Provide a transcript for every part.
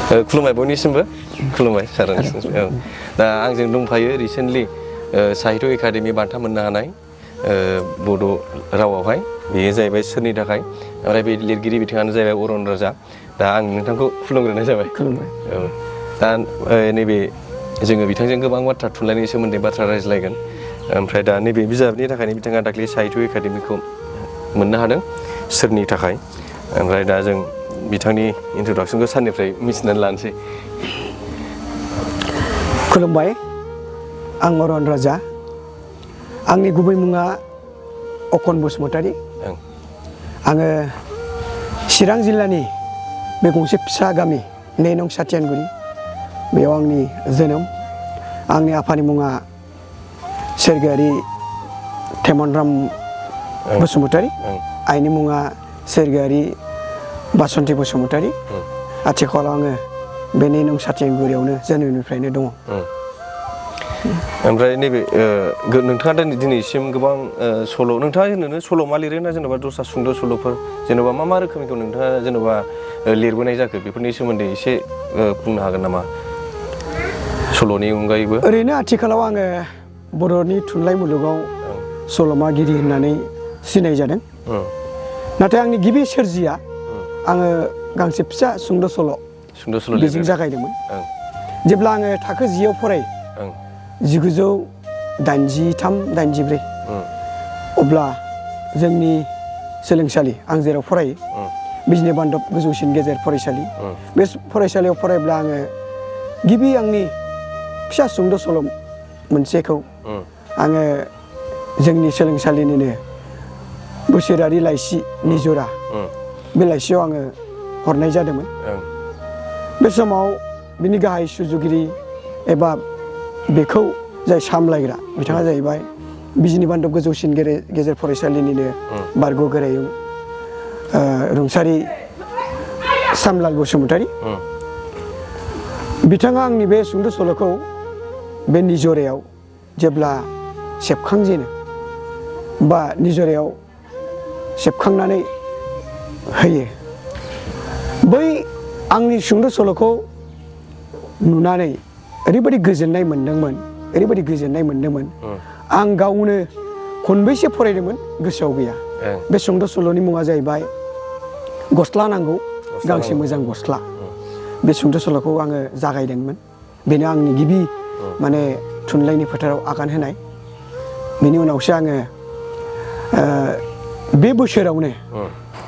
खुलुमबाय बयनिसिमबो खुलुमबाय सारनिसिम दा आंजों दंफायो रिसेन्टलि साहित्य एकाडेमि बान्था मोननो हानाय बड' रावावहाय बेयो जाहैबाय सोरनि थाखाय ओमफ्राय बे लिरगिरि बिथाङानो जाहैबाय अरन राजा दा आं नोंथांखौ खुलुमग्रोनाय जाबाय औ दा नैबे जोङो बिथांजों गोबां बाथ्रा थुनलाइनि सोमोन्दै बाथ्रा रायज्लायगोन ओमफ्राय दा नैबे बिजाबनि थाखायनो बिथाङा दाख्लै साहित्य एकाडेमिखौ मोननो हादों सोरनि थाखाय ओमफ्राय दा जों बिथांनि इन्ट्रडाक्सनखौ सारनिफ्राय मिथिनानै लानोसै खुलुमबाय आं अरन राजा आंनि गुबै मुङा अखन बसुमतारी आङो चिरां जिल्लानि बे गंसे फिसा गामि 2 नं साथियानगुरि बेयाव आंनि जोनोम आंनि आफानि मुङा सोरगोयारि थेमनराम बसुमतारी आइनि मुङा सोरगोयारि बासन्ति बसुमतारी आथिखालाव आङो बे 2 नं साथियानगुरियावनो जोनोमनिफ्रायनो दङ ओमफ्राय नैबे नोंथाङा दिनैसिम गोबां सल' नोंथाङा होनो सल'मा लिरो ना जेनेबा दस्रा सुंद' सल'फोर जेनेबा मा रोखोमनिखौ नोंथाङा जेनेबा लिरबोनाय जाखो बेफोरनि सोमोन्दै एसे बुंनो हागोन नामा सल'नि अनगायैबो ओरैनो आथिखालाव आङो बर'नि थुनलाइ मुलुगाव सल'मागिरि होननानै सिनाय जादों नाथाय आंनि गिबि सोरजिया आङो गांसे फिसा सुंद' सल' बेजों जागायदोंमोन जेब्ला आङो थाखो 10 आव फरायो 1983-84 अब्ला जोंनि सोलोंसालि आं जेराव फरायो बिजनि बान्दब गोजौसिन गेजेर फरायसालि बे फरायसालियाव फरायब्ला आङो गिबि आंनि फिसा सुंद' सल' मोनसेखौ आङो जोंनि सोलोंसालिनिनो बोसोरारि लाइसि निजरा बे लाइसियाव आङो हरनाय जादोंमोन बे समाव बिनि गाहाय सुजुगिरि एबा बेखौ जाय सामलायग्रा बिथाङा जाहैबाय बिजनि बान्दब गोजौसिन गेजेर फरायसालिनिनो बारग' गोरायुं रुंसारि सामलाल बसुमतारी बिथाङा आंनि बे सुंद' सल'खौ बे निजरायाव जेब्ला सेबखांजेनो बा निजरायाव सेबखांनानै होयो बै आंनि सुंद' सल'खौ नुनानै ओरैबायदि गोजोननाय मोन्दोंमोन आं गावनो खनबैसे फरायदोंमोन गोसोआव गैया बे सुंद' सल'नि मुङा जाहैबाय गस्ला नांगौ गांसे मोजां गस्ला बे सुंद' सल'खौ आङो जागायदोंमोन बेनो आंनि गिबि माने थुनलाइनि फोथाराव आगान होनाय बेनि उनावसो आङो बे बोसोरावनो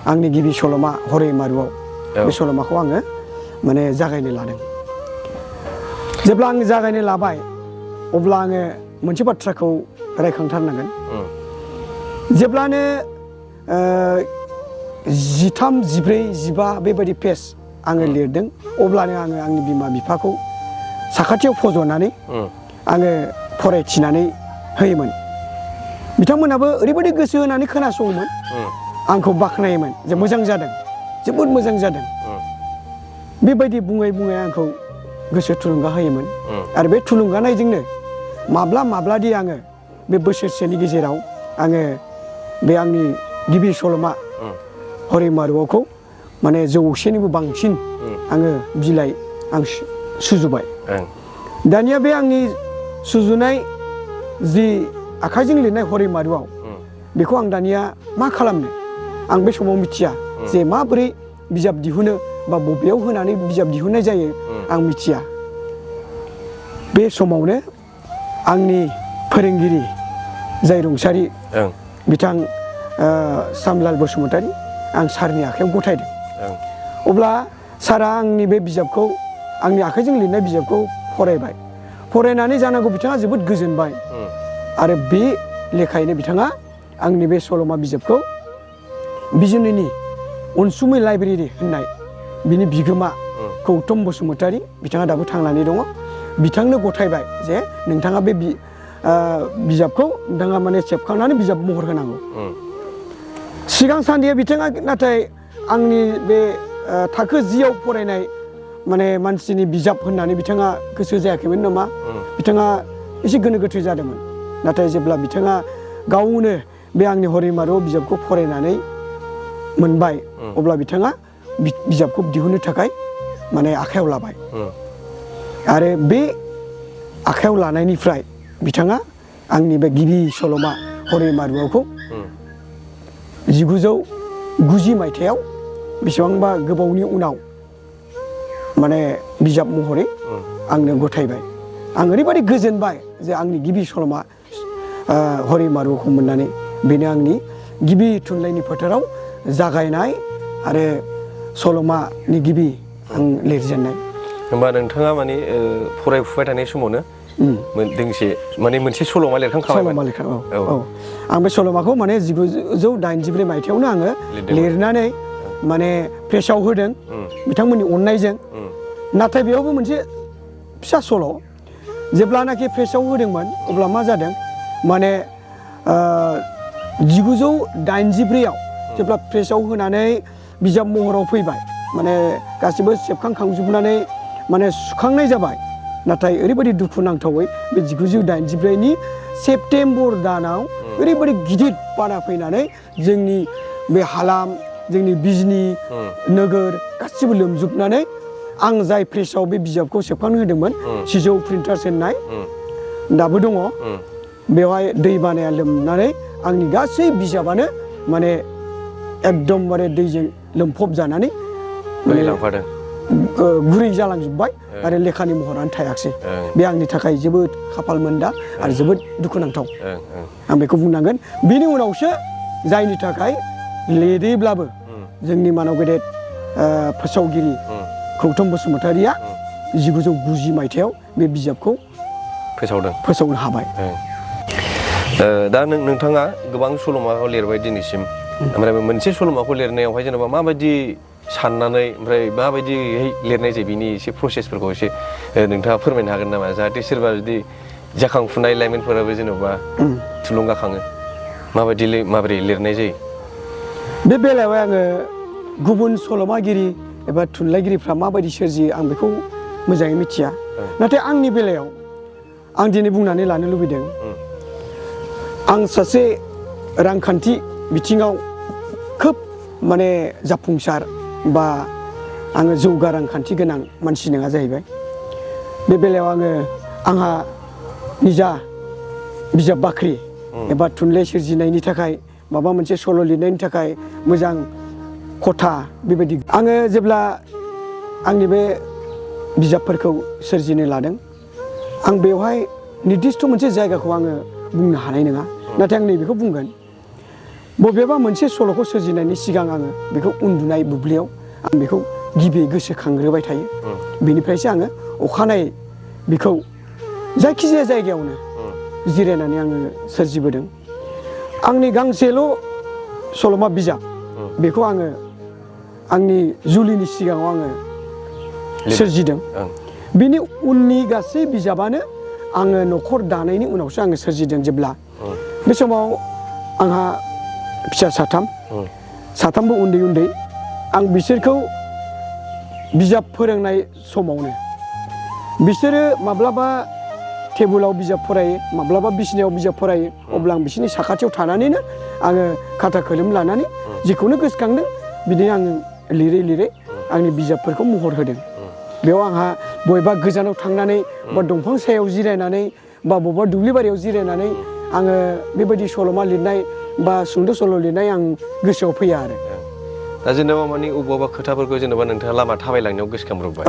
आंनि गिबि सल'मा हरै मारुआव बे सल'माखौ आङो माने जागायनो लादों जेब्ला आं जागायनो लाबाय अब्ला आङो मोनसे बाथ्राखौ रायखांथारनांगोन जेब्लानो 13, 14, 15 बेबायदि पेज आङो लिरदों अब्लानो आङो आंनि बिमा बिफाखौ साखाथियाव फज'नानै आङो फरायथिनानै होयोमोन बिथांमोनाबो ओरैबायदि गोसो होनानै खोनासङोमोन आंखौ बाख्नायोमोन जे मोजां जादों जोबोद मोजां जादों बेबायदि बुङै आंखौ गोसो थुलुंगा होयोमोन आरो बे थुलुंगानायजोंनो माब्लादि आङो बे बोसोरसेनि गेजेराव आङो बे आंनि गिबि सल'मा हरै मारुआवखौ माने 100निबो बांसिन आङो बिलाइ आं सुजुबाय दानिया बे आंनि सुजुनाय जि आखाइजों लिरनाय हरै मारुआव बेखौ आं दानिया मा खालामनो आं बे समाव मिथिया जे माबोरै बिजाब दिहुनो बा बबेयाव होनानै बिजाब दिहुननाय जायो आं मिथिया बे समावनो आंनि फोरोंगिरि जाय रुंसारि बिथां सामलाल बसुमतारी आं सारनि आखायाव गथायदों अब्ला सारा आंनि बे बिजाबखौ आंनि आखाइजों लिरनाय बिजाबखौ फरायबाय फरायनानै जानांगौ बिथाङा जोबोद गोजोनबाय आरो बे लेखायैनो बिथाङा आंनि बे सल'मा बिजाबखौ बिजनिनि अनसुमै लाइब्रेरि होननाय बिनि बिगोमा गौतम बसुमतारी बिथाङा दाबो थांनानै दङ बिथांनो गथायबाय जे नोंथाङा बे बिजाबखौ नोंथाङा माने सेबखांनानै बिजाब महर होनांगौ सिगां सान्दिया बिथाङा नाथाय आंनि बे थाखो 10 आव फरायनाय माने मानसिनि बिजाब होननानै बिथाङा गोसो जायाखैमोन नामा बिथाङा एसे गोनो गोथो जादोंमोन नाथाय जेब्ला बिथाङा गावनो बे आंनि हरै मारुआव बिजाबखौ फरायनानै मोनबाय अब्ला बिथाङा बिजाबखौ दिहुननो थाखाय माने आखायाव लाबाय आरो बे आखायाव लानायनिफ्राय बिथाङा आंनि बे गिबि सल'मा हरै मारुआवखौ 1990 मायथाइयाव बेसेबांबा गोबावनि उनाव माने बिजाब महरै आंनो गथायबाय। आं ओरैबायदि गोजोनबाय जे आंनि गिबि सल'मा हरै मारुआवखौ मोननानै बेनो आंनि गिबि थुनलाइनि फोथाराव जागायनाय आरो सल'मानि गिबि आं लिरजेननाय। होमबा नोंथाङा माने फरायफुबाय थानाय समावनो दोंसे माने मोनसे सल'मा लिरखांखाबाय। सल'मा लिरखां औ आं बे सल'माखौ माने 1984 मायथाइयावनो आङो लिरनानै माने प्रेसआव होदों बिथांमोननि अननायजों। नाथाय बेयावबो मोनसे फिसा सल', जेब्लानाखि प्रेसआव होदोंमोन अब्ला मा जादों माने 1984आव जेब्ला प्रेसआव होनानै बिजाब महराव फैबाय माने गासिबो सेबखांखांजोबनानै माने सुखांनाय जाबाय। नाथाय ओरैबायदि दुखुनांथावै बे 1984नि सेप्तेम्बर दानाव ओरैबायदि गिदिर बाना फैनानै जोंनि बे हालाम, जोंनि बिजनि नोगोर गासिबो लोमजोबनानै आं जाय प्रेसआव बे बिजाबखौ सेबखांनो होदोंमोन सिजौ प्रिन्टार्स होननाय दाबो दङ, बेवहाय दै बानाया लोमनानै आंनि गासै बिजाबानो माने एकदमबारे दैजों लोमफब जानानै लांफादों, गुरै जालांजोब्बाय आरो लेखानि महरानो थायाखिसै। बे आंनि थाखाय जोबोद खाफाल मोनदा आरो जोबोद दुखुनांथाव आं बेखौ बुंनांगोन। बिनि उनावसो जायनि थाखाय लिरैब्लाबो जोंनि मानाव गेदेर फोसावगिरि गौतम बसुमतारिया 1990 मायथाइयाव बे बिजाबखौ फोसावनो हाबाय। दा नोंथाङा गोबां सल'माखौ लिरबाय दिनैसिम, ओमफ्राय मोनसे सल'माखौ लिरनायावहाय जेनेबा माबायदि साननानै ओमफ्राय माबायदियै लिरनाय जायो बिनि एसे प्रसेसफोरखौ एसे नोंथाङा फोरमायनो हागोन नामा? जाहाथे सोरबा जुदि जाखांफुनाय लाइमोनफोराबो जेनेबा थुलुंगाखाङो, माबोरै लिरनाय जायो? बे बेलायाव आङो गुबुन सल'मागिरि एबा थुनलाइगिरिफ्रा माबायदि सोरजियो आं बेखौ मोजाङै मिथिया। नाथाय आंनि बेलायाव आं दिनै बुंनानै लानो लुबैदों, आं सासे रांखान्थि बिथिङाव खोब माने जाफुंसार बा आङो जौगा रांखान्थि गोनां मानसि नङा जाहैबाय। बे बेलायाव आंहा निजा बिजाब बाख्रि एबा थुनलाइ सोरजिनायनि थाखाय माबा मोनसे सल' लिरनायनि थाखाय मोजां खथा बेबायदि आङो जेब्ला आंनि बे बिजाबफोरखौ सोरजिनो लादों, आं बेवहाय निर्दिष्ट मोनसे जायगाखौ आङो बुंनो हानाय नङा। नाथाय आं नैबेखौ बुंगोन, बबेबा मोनसे सल'खौ सोरजिनायनि सिगां आङो बेखौ उन्दुनाय बुब्लियाव आं बेखौ गिबियै गोसोखांग्रोबाय थायो। बेनिफ्रायसो आङो अखानायै बेखौ जायखिजाया जायगायावनो जिरायनानै आङो सोरजिबोदों। आंनि गांसेल' सल'मा बिजाब बेखौ आङो आंनि जुलिनि सिगाङाव आङो सोरजिदों। बिनि उननि गासै बिजाबानो आङो न'खर दानायनि उनावसो आङो सोरजिदों। जेब्ला बे समाव आंहा फिसा साथामबो उन्दै उन्दै, आं बिसोरखौ बिजाब फोरोंनाय समावनो बिसोरो माब्लाबा टेबोलाव बिजाब फरायो, माब्लाबा बिसिनायाव बिजाब फरायो, अब्ला आं बिसोरनि साखाथियाव थानानैनो आङो खाथा खोलोम लानानै जेखौनो गोसोखांदों बिदिनो आङो लिरै लिरै आंनि बिजाबफोरखौ महर होदों। बेयाव आंहा बबेबा गोजानाव थांनानै बा दंफां सायाव जिरायनानै बा बबेबा दुब्लि बारियाव जिरायनानै आङो बेबायदि सल'मा लिरनाय बा सुंद' सल' लिरनाय आं गोसोआव फैया आरो। दा जेनेबा माने अबेबा खोथाफोरखौ जेनेबा नोंथाङा लामा थाबायलांनायाव गोसोखांब्रबबाय,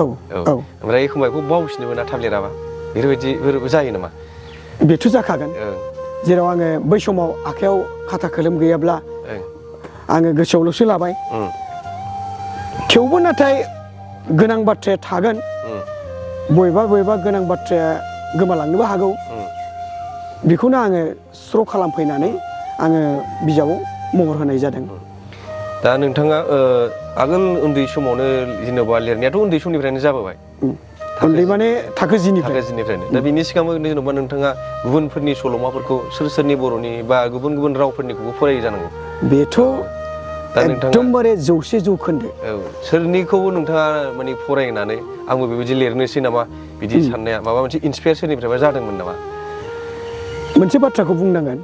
ओमफ्राय एखमबा बेखौ बावफिनोबो ना थाब लिराबा, बेफोरबायदिबो जायो नामा? बेथ' जाखागोन। जेराव आङो बै समाव आखायाव खाथा खोलोम गैयाब्ला आङो गोसोआवल'सो लाबाय। थेवबो नाथाय गोनां बाथ्राया थागोन, बबेबा गोनां बाथ्राया गोमालांनोबो हागौ। बेखौनो आङो स्र' खालामफैनानै आङो बिजाबाव महर होनाय जादों। दा नोंथाङा आगोल उन्दै समावनो जेनेबा लिरनायाथ' उन्दै समनिफ्रायनो जाबोबाय, उन्दै माने थाखो जिनिफ्रायनो। दा बिनि सिगांबो जेनेबा नोंथाङा गुबुनफोरनि सल'माफोरखौ सोरनि बर'नि बा गुबुन रावफोरनिखौबो फरायो जानांगौ? बेथ' एकदमबारे 100% सोरनिखौबो नोंथाङा माने फरायनानै आंबो बेबायदि लिरनोसै नामा बिदि साननाया माबा मोनसे इन्सपायार सोरनिफ्रायबा जादोंमोन नामा? मोनसे बाथ्राखौ बुंनांगोन,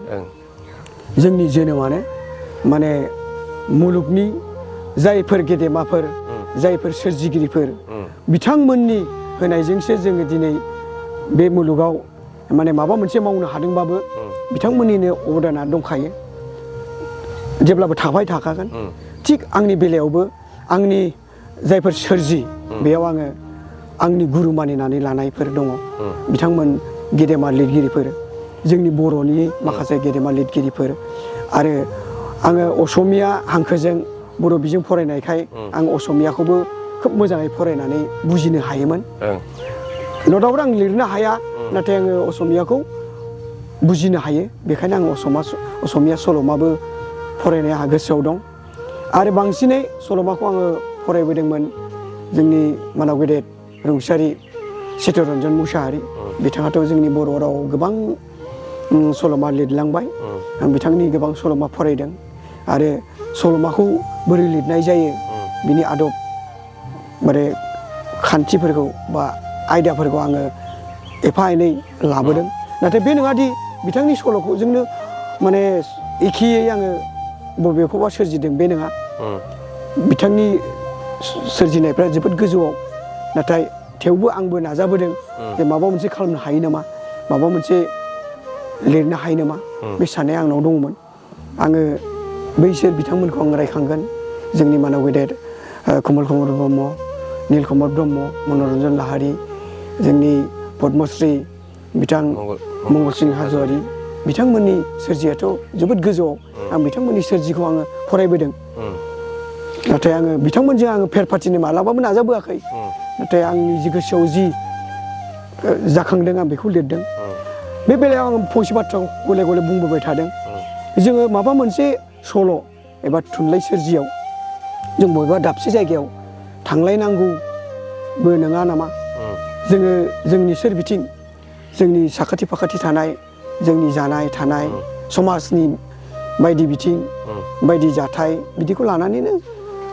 जोंनि जोनोमानो माने मुलुगनि जायफोर गेदेमाफोर जायफोर सोरजिगिरिफोर बिथांमोननि होनायजोंसो जोङो दिनै बे मुलुगाव माने माबा मोनसे मावनो हादोंबाबो बिथांमोननिनो अबदाना दंखायो जेब्लाबो थाबाय थाखागोन थिग आंनि बेलायावबो आंनि जायफोर सोरजि बेयाव आङो आंनि गुरु मानिनानै लानायफोर दङ बिथांमोन गेदेमा लिरगिरिफोर जोंनि बर'नि माखासे गेदेमा लिरगिरिफोर आरो आङो असमिया हांखोजों बर' बिजों फरायनायखाय आं असमियाखौबो खोब मोजाङै फरायनानै बुजिनो हायोमोन न'दाउट आं लिरनो हाया नाथाय आङो असमियाखौ बुजिनो हायो बेखायनो आं असमिया सल'माबो फरायनाय आंहा गोसोआव दं आरो बांसिनै सल'माखौ आङो फरायबोदोंमोन जोंनि मानाव गेदेर रुंसारि चित्तरन्जन मुसाहारि बिथाङाथ' जोंनि बर' रावाव गोबां सल'मा लिरलांबाय आं बिथांनि गोबां सल'मा फरायदों आरो सल'माखौ बोरै लिरनाय जायो बिनि आदब माने खान्थिफोरखौ बा आयदाफोरखौ आङो एफा एनै लाबोदों नाथाय बे नङादि बिथांनि सल'खौ जोंनो माने एखेयै आङो बबेखौबा सोरजिदों बे नङा बिथांनि सोरजिनायफ्रा जोबोद गोजौआव नाथाय थेवबो आंबो नाजाबोदों जे माबा मोनसे खालामनो हायो नामा माबा मोनसे लिरनो हायो नामा बे साननाया आंनाव दङमोन आङो बैसोर बिथांमोनखौ आं रायखांगोन जोंनि मानाव गेदेर कमल कुमार ब्रह्म नीलकमल ब्रह्म मनरन्जन लाहारी जोंनि पद्मश्री बिथां मंगलसिं हाज'वारी बिथांमोननि सोरजियाथ' जोबोद गोजौआव आं बिथांमोननि सोरजिखौ आङो फरायबोदों नाथाय आङो बिथांमोनजों आङो फेर फाथिनो मालाबाबो नाजाबोआखै नाथाय आंनि जि गोसोआव जि जाखांदों आं बेखौ लिरदों बे बेलायाव आं फंसे बाथ्राखौ गले गले बुंबोबाय थादों जोङो माबा मोनसे सल' एबा थुनलाइ सोरजियाव जों बबेबा दाबसे जायगायाव थांलायनांगौबो नङा नामा जोङो जोंनि सोरबिथिं जोंनि साखाथि फाखाथि थानाय जोंनि जानाय थानाय समाजनि बायदि बिथिं बायदि जाथाय बिदिखौ लानानैनो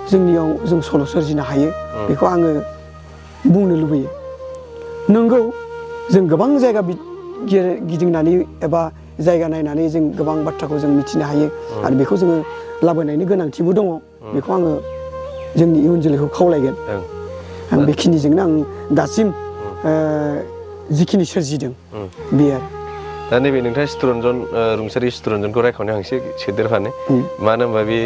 जोंनियाव जों सल' सोरजिनो हायो बेखौ आङो बुंनो लुबैयो नंगौ जों गोबां जायगा गिदिंनानै एबा जायगा नायनानै जों गोबां बाथ्राखौ जों मिथिनो हायो आरो बेखौ जोङो लाबोनायनि गोनांथिबो दङ बेखौ आङो जोंनि इयुन जोलैखौ खावलायगोन आं बेखिनिजोंनो आं दासिम जिखिनि सोरजिदों बे आरो दा नैबे नोंथाङा चित्तरन्जन रुंसारि चित्तरन्जनखौ रायखांनायाव आं एसे सोदेरफानो मानो होनबा बे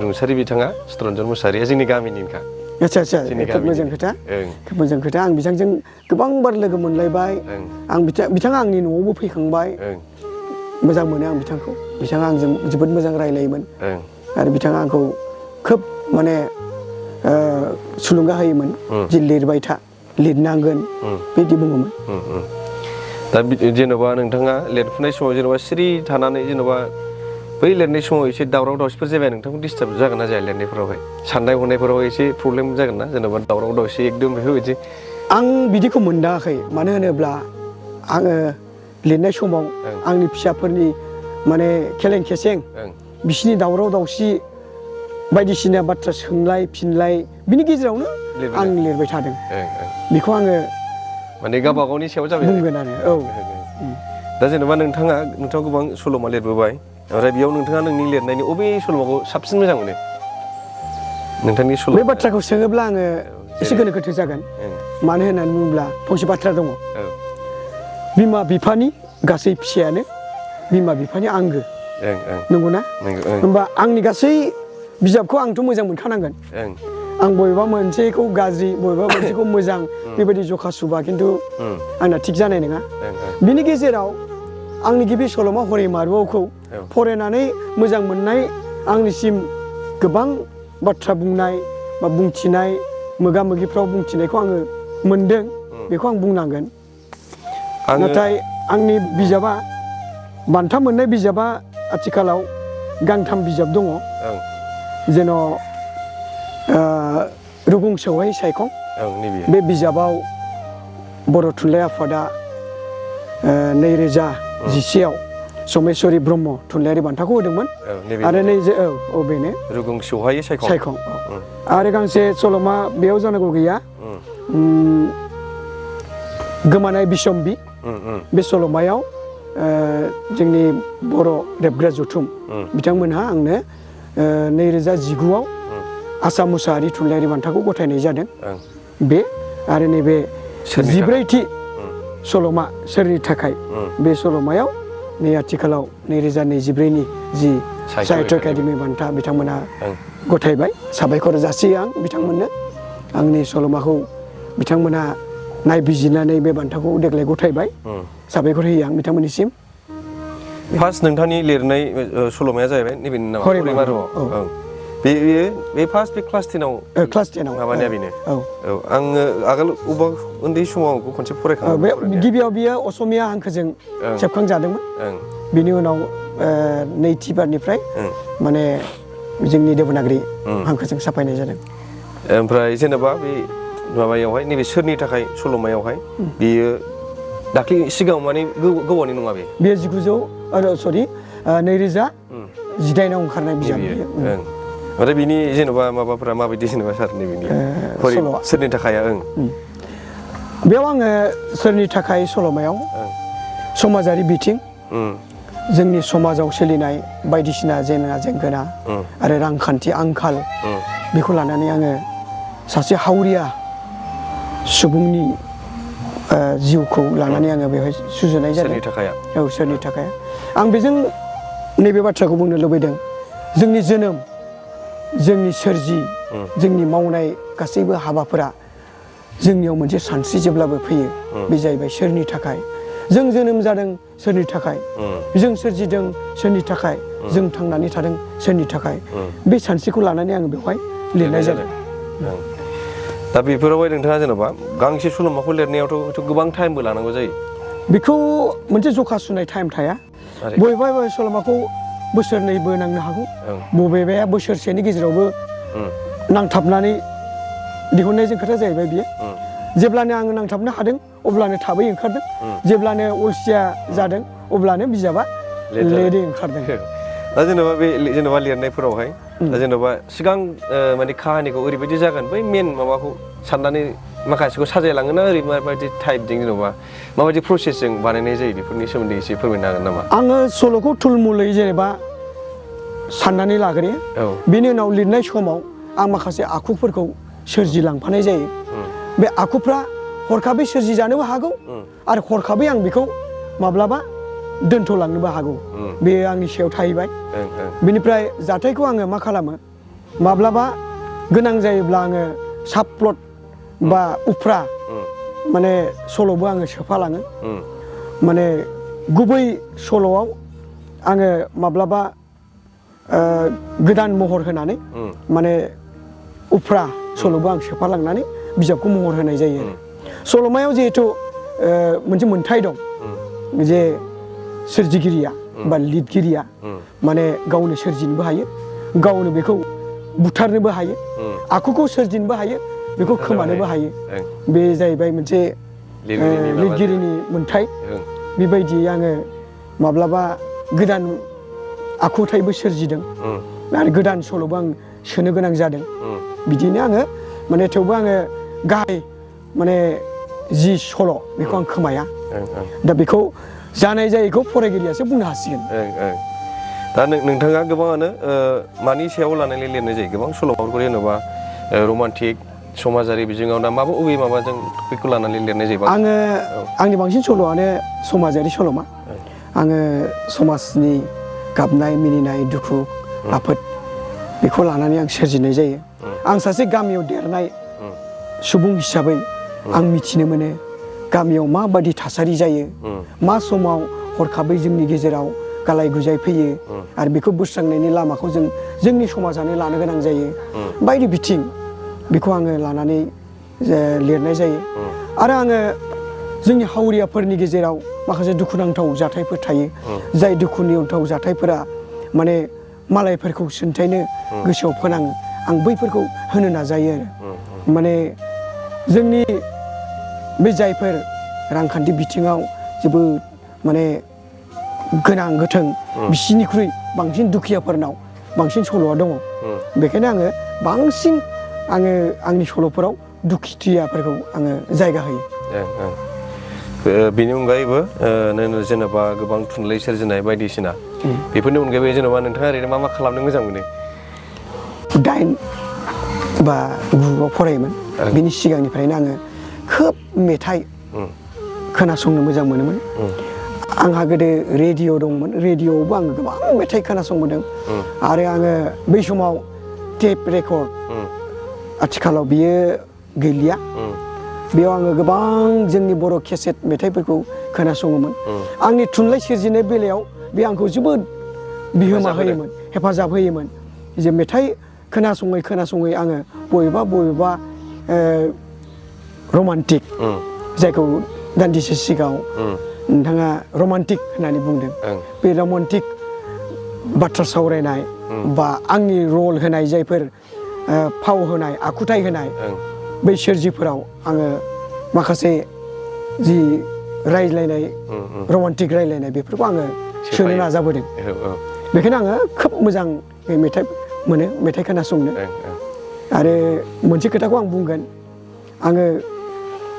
रुंसारि बिथाङा चित्तरन्जन मुसाहारिया जोंनि गामिनिनोखा आच्छा खोब मोजां खोथा आं बिथांजों गोबां बार लोगो मोनलायबाय आं बिथाङा आंनि न'आवबो फैखांबाय मोजां मोनो आं बिथांखौ बिथाङा आंजों जोबोद मोजां रायलायोमोन आरो बिथाङा आंखौ खोब माने थुलुंगा होयोमोन जे लिरबाय था लिरनांगोन बिदि बुङोमोन दा जेन'बा नोंथाङा लिरफुनाय समाव जेन'बा सिरि थानानै जेन'बा बै लिरनाय समाव एसे दावराव दावसिफोर जाबाय नोंथांखौ डिस्टार्ब जागोन ना जाया लिरनायफोरावहाय साननाय हनायफोराव एसे प्रब्लेम जागोन ना जेन'बा दावराव दावसि एकदम बेफोरबायदि आं बिदिखौ मोनदाङाखै मानो होनोब्ला आङो लिरनाय समाव आंनि फिसाफोरनि माने खेलें खेसें बिसिनि दावराव दावसि बायदिसिना बाथ्रा सोंलाय फिनलाय बिनि गेजेरावनो आं लिरबाय थादों बेखौ आङो माने गावबा गावनि सायाव जाबाय बुंगोन आरो दा जेनेबा नोंथाङा गोबां सल'मा लिरबोबाय ओमफ्राय बेयाव नोंथाङा नोंनि लिरनायनि अबे सल'माखौ साबसिन मोजां मोनो नोंथांनि सल' बे बाथ्राखौ सोङोब्ला आङो एसे गोनो गोथो जागोन मानो होननानै बुङोब्ला फंसे बाथ्रा दङ बिमा बिफानि गासै फिसायानो बिमा बिफानि आंगो नंगौना होमबा आंनि गासै बिजाबखौ आंथ' मोजां मोनखानांगोन आं बबेबा मोनसेखौ गाज्रि बबेबा मोनसेखौ मोजां बेबायदि जखा सुबा खिन्थु आंना थिग जानाय नङा बिनि गेजेराव आंनि गिबि सल'मा हरै मारुआवखौ फरायनानै मोजां मोननाय आंनिसिम गोबां बाथ्रा बुंनाय बा बुंथिनाय मोगा मोगिफ्राव बुंथिनायखौ आङो मोनदों बेखौ आं बुंनांगोन नाथाय आंनि बिजाबा बान्था मोननाय बिजाबा आथिखालाव गांथाम बिजाब दङ जेन' रुगुं सौहै सायखं बे बिजाबाव बर' थुनलाइ आफादा 2011आव समेश्वरी ब्रह्म थुनलाइयारि बान्थाखौ होदोंमोन आरो बेनो रुगुं सौहै सायखं आरो गांसे सल'मा बेयाव जानांगौ गैया गोमानाय बिसम्बि बे सल'मायाव जोंनि बर' रेबग्रा जथुम बिथांमोनहा आंनो 2019आव आसाम मुसाहारि थुनलाइयारि बान्थाखौ गथायनाय जादों ओं बे आरो नैबे सोरनि 14थि सल'मा सोरनि थाखाय बे सल'मायाव नै आथिखालाव 2024नि जि साहित्य एकाडेमि बान्था बिथांमोना ओं गथायबाय साबायखर जासियो आं बिथांमोननो आंनि सल'माखौ बिथांमोना नायबिजिरनानै बे बान्थाखौ देग्लाय गथायबाय साबायखर होयो आं बिथांमोननिसिम फार्स्ट नोंथांनि लिरनाय सल'माया जाहैबाय नैबेनि नामा हरिमारुआव, हरिमारुआव औ। ओं बे फार्स्ट बे क्लास 10आव क्लास 10आव माबानाया बेनो औ आङो आगोल अबा उन्दै समाव आंखौ खनसे बे फरायखांबाय गिबियाव बियो असमिया हांखोजों ओं। सेबखांजादोंमोन ओं बिनि उनाव नैथि बारनिफ्राय ओं माने जोंनि देबनागरि हांखोजों साफायनाय जादों ओमफ्राय जेनेबा बे माबायावहाय नैबे सोरनि थाखाय सल'मायावहाय बेयो दाख्लै सिगाङाव माने गोबावनि नङा बे बियो 2018आव ओंखारनाय बिजाब बियो ओं ओमफ्राय बिनि जेनेबा माबाफोरा माबायदि जेनेबा सार नैबेनि सल'आ सोरनि थाखाय ओं बेयाव आङो सोरनि थाखाय सल'मायाव समाजारि बिथिं जोंनि समाजाव सोलिनाय बायदिसिना जेंना जेंगोना आरो रांखान्थि आंखाल बेखौ लानानै आङो सासे हावरिया सुबुंनि जिउखौ लानानै आङो बेवहाय सुजुनाय जादों सोरनि थाखाय औ सोरनि थाखाय आं बेजों नैबे बाथ्राखौ बुंनो लुबैदों जोंनि जोनोम जोंनि सोरजि जोंनि मावनाय गासैबो हाबाफोरा जोंनियाव मोनसे सानस्रि जेब्लाबो फैयो बे जाहैबाय सोरनि थाखाय जों जोनोम जादों सोरनि थाखाय जों सोरजिदों सोरनि थाखाय जों थांनानै थादों सोरनि थाखाय बे सानस्रिखौ लानानै आङो बेवहाय लिरनाय जादों दा बेफोरावहाय नोंथाङा जेनेबा गांसे सल'माखौ लिरनायावथ' गोबां टाइमबो लानांगौ जायो बेखौ मोनसे जखा सुनाय टाइम थाया बबेबा सल'माखौ बोसोरनैबो नांनो हागौ बबेबाया बोसोरसेनि गेजेरावबो नांथाबनानै दिहुननायजों खोथा जाहैबाय बियो जेब्लानो आङो नांथाबनो हादों अब्लानो थाबै ओंखारदों जेब्लानो अलसिया जादों अब्लानो बिजाबा लेटै ओंखारदों दा जेनेबा बे जेनेबा लिरनायफोरावहाय दा जेनेबा सिगां माने काहानिखौ ओरैबायदि जागोन बै मेन माबाखौ साननानै माखासेखौ साजायलाङोना ओरै माबायदि टाइपजों जेनेबा माबायदि प्रसेसजों बानायनाय जायो बेफोरनि सोमोन्दै एसे फोरमायनो हागोन नामा आङो सल'खौ थुलमुलै जेनेबा साननानै लाग्रोयो बेनि उनाव लिरनाय समाव आं माखासे आखुफोरखौ सोरजिलांफानाय जायो बे आखुफ्रा हरखाबै सोरजिजानोबो हागौ आरो हरखाबै आं बेखौ माब्लाबा दोनथ'लांनोबो हागौ बेयो आंनि सायाव थाहैबाय बेनिफ्राय जाथायखौ आङो मा खालामो माब्लाबा गोनां जायोब्ला आङो साब प्लट बा उफ्रा माने सल'बो आङो सोफालाङो माने गुबै सल'आव आङो माब्लाबा गोदान महर होनानै माने उफ्रा सल'बो आं सोफालांनानै बिजाबखौ महर होनाय जायो सल'मायाव जिहेथु मोनसे मोन्थाय दं जे सोरजिगिरिया बा लिरगिरिया माने गावनो सोरजिनोबो हायो गावनो बेखौ बुथारनोबो हायो आखुखौ सोरजिनोबो हायो बेखौ खोमानोबो हायो बे जाहैबाय मोनसे लिरगिरिनि मोन्थाय बेबायदि आङो माब्लाबा गोदान आखुथायबो सोरजिदों आरो गोदान सल'बो आं सोनो गोनां जादों बिदिनो आङो माने थेवबो आङो गाहाय माने जि सल' बेखौ आं खोमाया दा बेखौ जानाय जायैखौ फरायगिरियासो बुंनो हासिगोन दा नोंथाङा गोबाङानो मानि सायाव लानानै लिरनाय जायो गोबां सल'माफोरखौ जेनेबा रमान्टिक समाजारि बिजोङाव दा अबे माबाजों बेखौ लानानै लिरनाय जायो आङो आंनि बांसिन सल'आनो समाजारि सल'मा आङो समाजनि गाबनाय मिनिनाय दुखु आफोद बेखौ लानानै आं सोरजिनाय जायो आं सासे गामियाव देरनाय सुबुं हिसाबै आं मिथिनो मोनो गामियाव माबादि थासारि जायो मा समाव हरखाबै जोंनि गेजेराव गालाय गुजाय फैयो आरो बेखौ बोस्रांनायनि लामाखौ जोंनि समाजानो लानो गोनां जायो बायदि बिथिं बेखौ आङो लानानै लिरनाय जायो आरो आङो जोंनि हावरियाफोरनि गेजेराव माखासे दुखुनांथाव जाथायफोर थायो जाय दुखुनांथाव जाथायफोरा माने मालायफोरखौ सोन्थायनो गोसोआव फोनाङो आं बैफोरखौ होनो नाजायो आरो माने जोंनि बे जायफोर रांखान्थि बिथिङाव जोबोद माने गोनां गोथों बिसिनिख्रुइ बांसिन दुखियाफोरनाव बांसिन सल'आ दङ बेखायनो आङो बांसिन आंनि सल'फोराव दुखुथियाफोरखौ आङो जायगा होयो बेनि अनगायैबो जेनेबा गोबां थुनलाइ सोरजिनाय बायदिसिना बेफोरनि अनगायैबो जेनेबा नोंथाङा ओरैनो मा खालामनो मोजां मोनो बा गुआव फरायोमोन बिनि सिगांनिफ्रायनो आङो खोब मेथाइ खोनासंनो मोजां मोनोमोन आंहा गोदो रेडिअ' दंमोन रेडिअ'आवबो आङो गोबां मेथाइ खोनासंबोदों आरो आङो बै समाव टेप रेकर्ड आथिखालाव बियो गैलिया बेयाव आङो गोबां जोंनि बर' केसेट मेथाइफोरखौ खोनासङोमोन आंनि थुनलाइ सोरजिनाय बेलायाव बे आंखौ जोबोद बिहोमा होयोमोन हेफाजाब होयोमोन जे मेथाइ खोनासङै आङो बबेबा रमान्टिक जायखौ दान्दिसे सिगाङाव नोंथाङा रमान्टिक होननानै बुंदों बे रमान्टिक बाथ्रा सावरायनाय बा आंनि रल होनाय जायफोर फाव होनाय आखुथाय होनाय बै सोरजिफोराव आङो माखासे जि रायज्लायनाय रमान्टिक रायज्लायनाय बेफोरखौ आङो सोनो नाजाबोदों बेखायनो आङो खोब मोजां मेथाइ मोनो मेथाइ खोनासंनो आरो मोनसे खोथाखौ आं बुंगोन आङो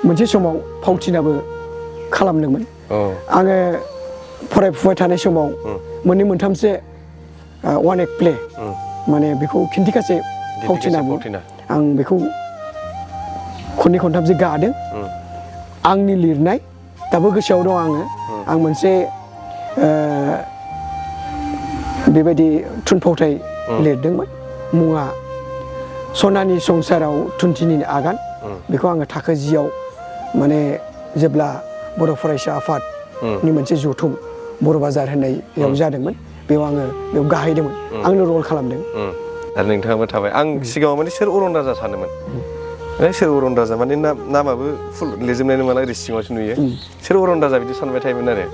मोनसे समाव फावथिनाबो खालामदोंमोन आङो फरायफुबाय थानाय समाव मोननै मोनथामसो वान एक्ट प्ले माने बेखौ खिन्थिगासे फावथिना आं बेखौ खननै खनथामसो गादों आंनि लिरनाय दाबो गोसोआव दं आं मोनसे बेबायदि थुनफावथाय लिरदोंमोन मुङा सनानि संसाराव थुनथिनि आगान बेखौ आङो थाखो 10आव माने जेब्ला बर' फरायसा आफादनि मोनसे जथुम बर' बाजार होननायाव जादोंमोन बेयाव गाहायदोंमोन आंनो रल खालामदों आरो नोंथाङाबो थाबाय आं सिगाङाव माने सोर अरन राजा सानोमोन सोर अरन राजा माने नामाबो फुल लिरजोबनाय नङा ओरै सिङावसो नुयो सोर अरन राजा बिदि सानबाय थायोमोन आरो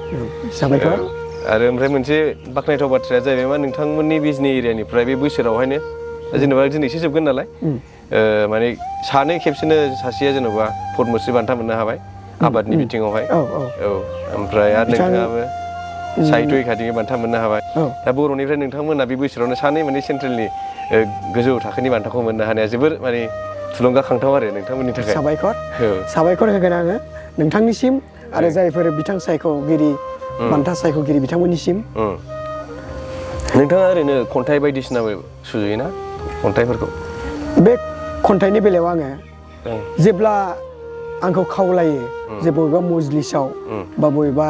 साबायखर आरो ओमफ्राय मोनसे बाख्नायथाव बाथ्राया जाहैबाय मा नोंथांमोननि बिजनि एरियानिफ्राय बे बोसोरावहायनो जेनेबा दिनैसो जोबगोन नालाय माने सानै खेबसेनो सासेया जेनेबा पद्मश्री बान्था मोननो हाबाय आबादनि बिथिङावहाय ओमफ्राय आरो नोंथाङाबो साहित्य एकाडेमि बान्था मोननो हाबाय दा बर'निफ्राय नोंथांमोना बे बोसोरावनो सानै माने सेन्ट्रेलनि गोजौ थाखोनि बान्थाखौ मोननो हानाया जोबोर माने थुलुंगाखांथाव आरो नोंथांमोननि थाखाय साबायखर होगोन आङो नोंथांनिसिम आरो जायफोर बिथां सायख'गिरि बान्था सायख'गिरि बिथांमोननिसिम नोंथाङा ओरैनो खन्थाइ बायदिसिनाबो सुजुयोना खन्थाइफोरखौ बे खन्थाइनि बेलायाव आङो जेब्ला आंखौ खावलायो जे बबेबा मजलिसाव बा बबेबा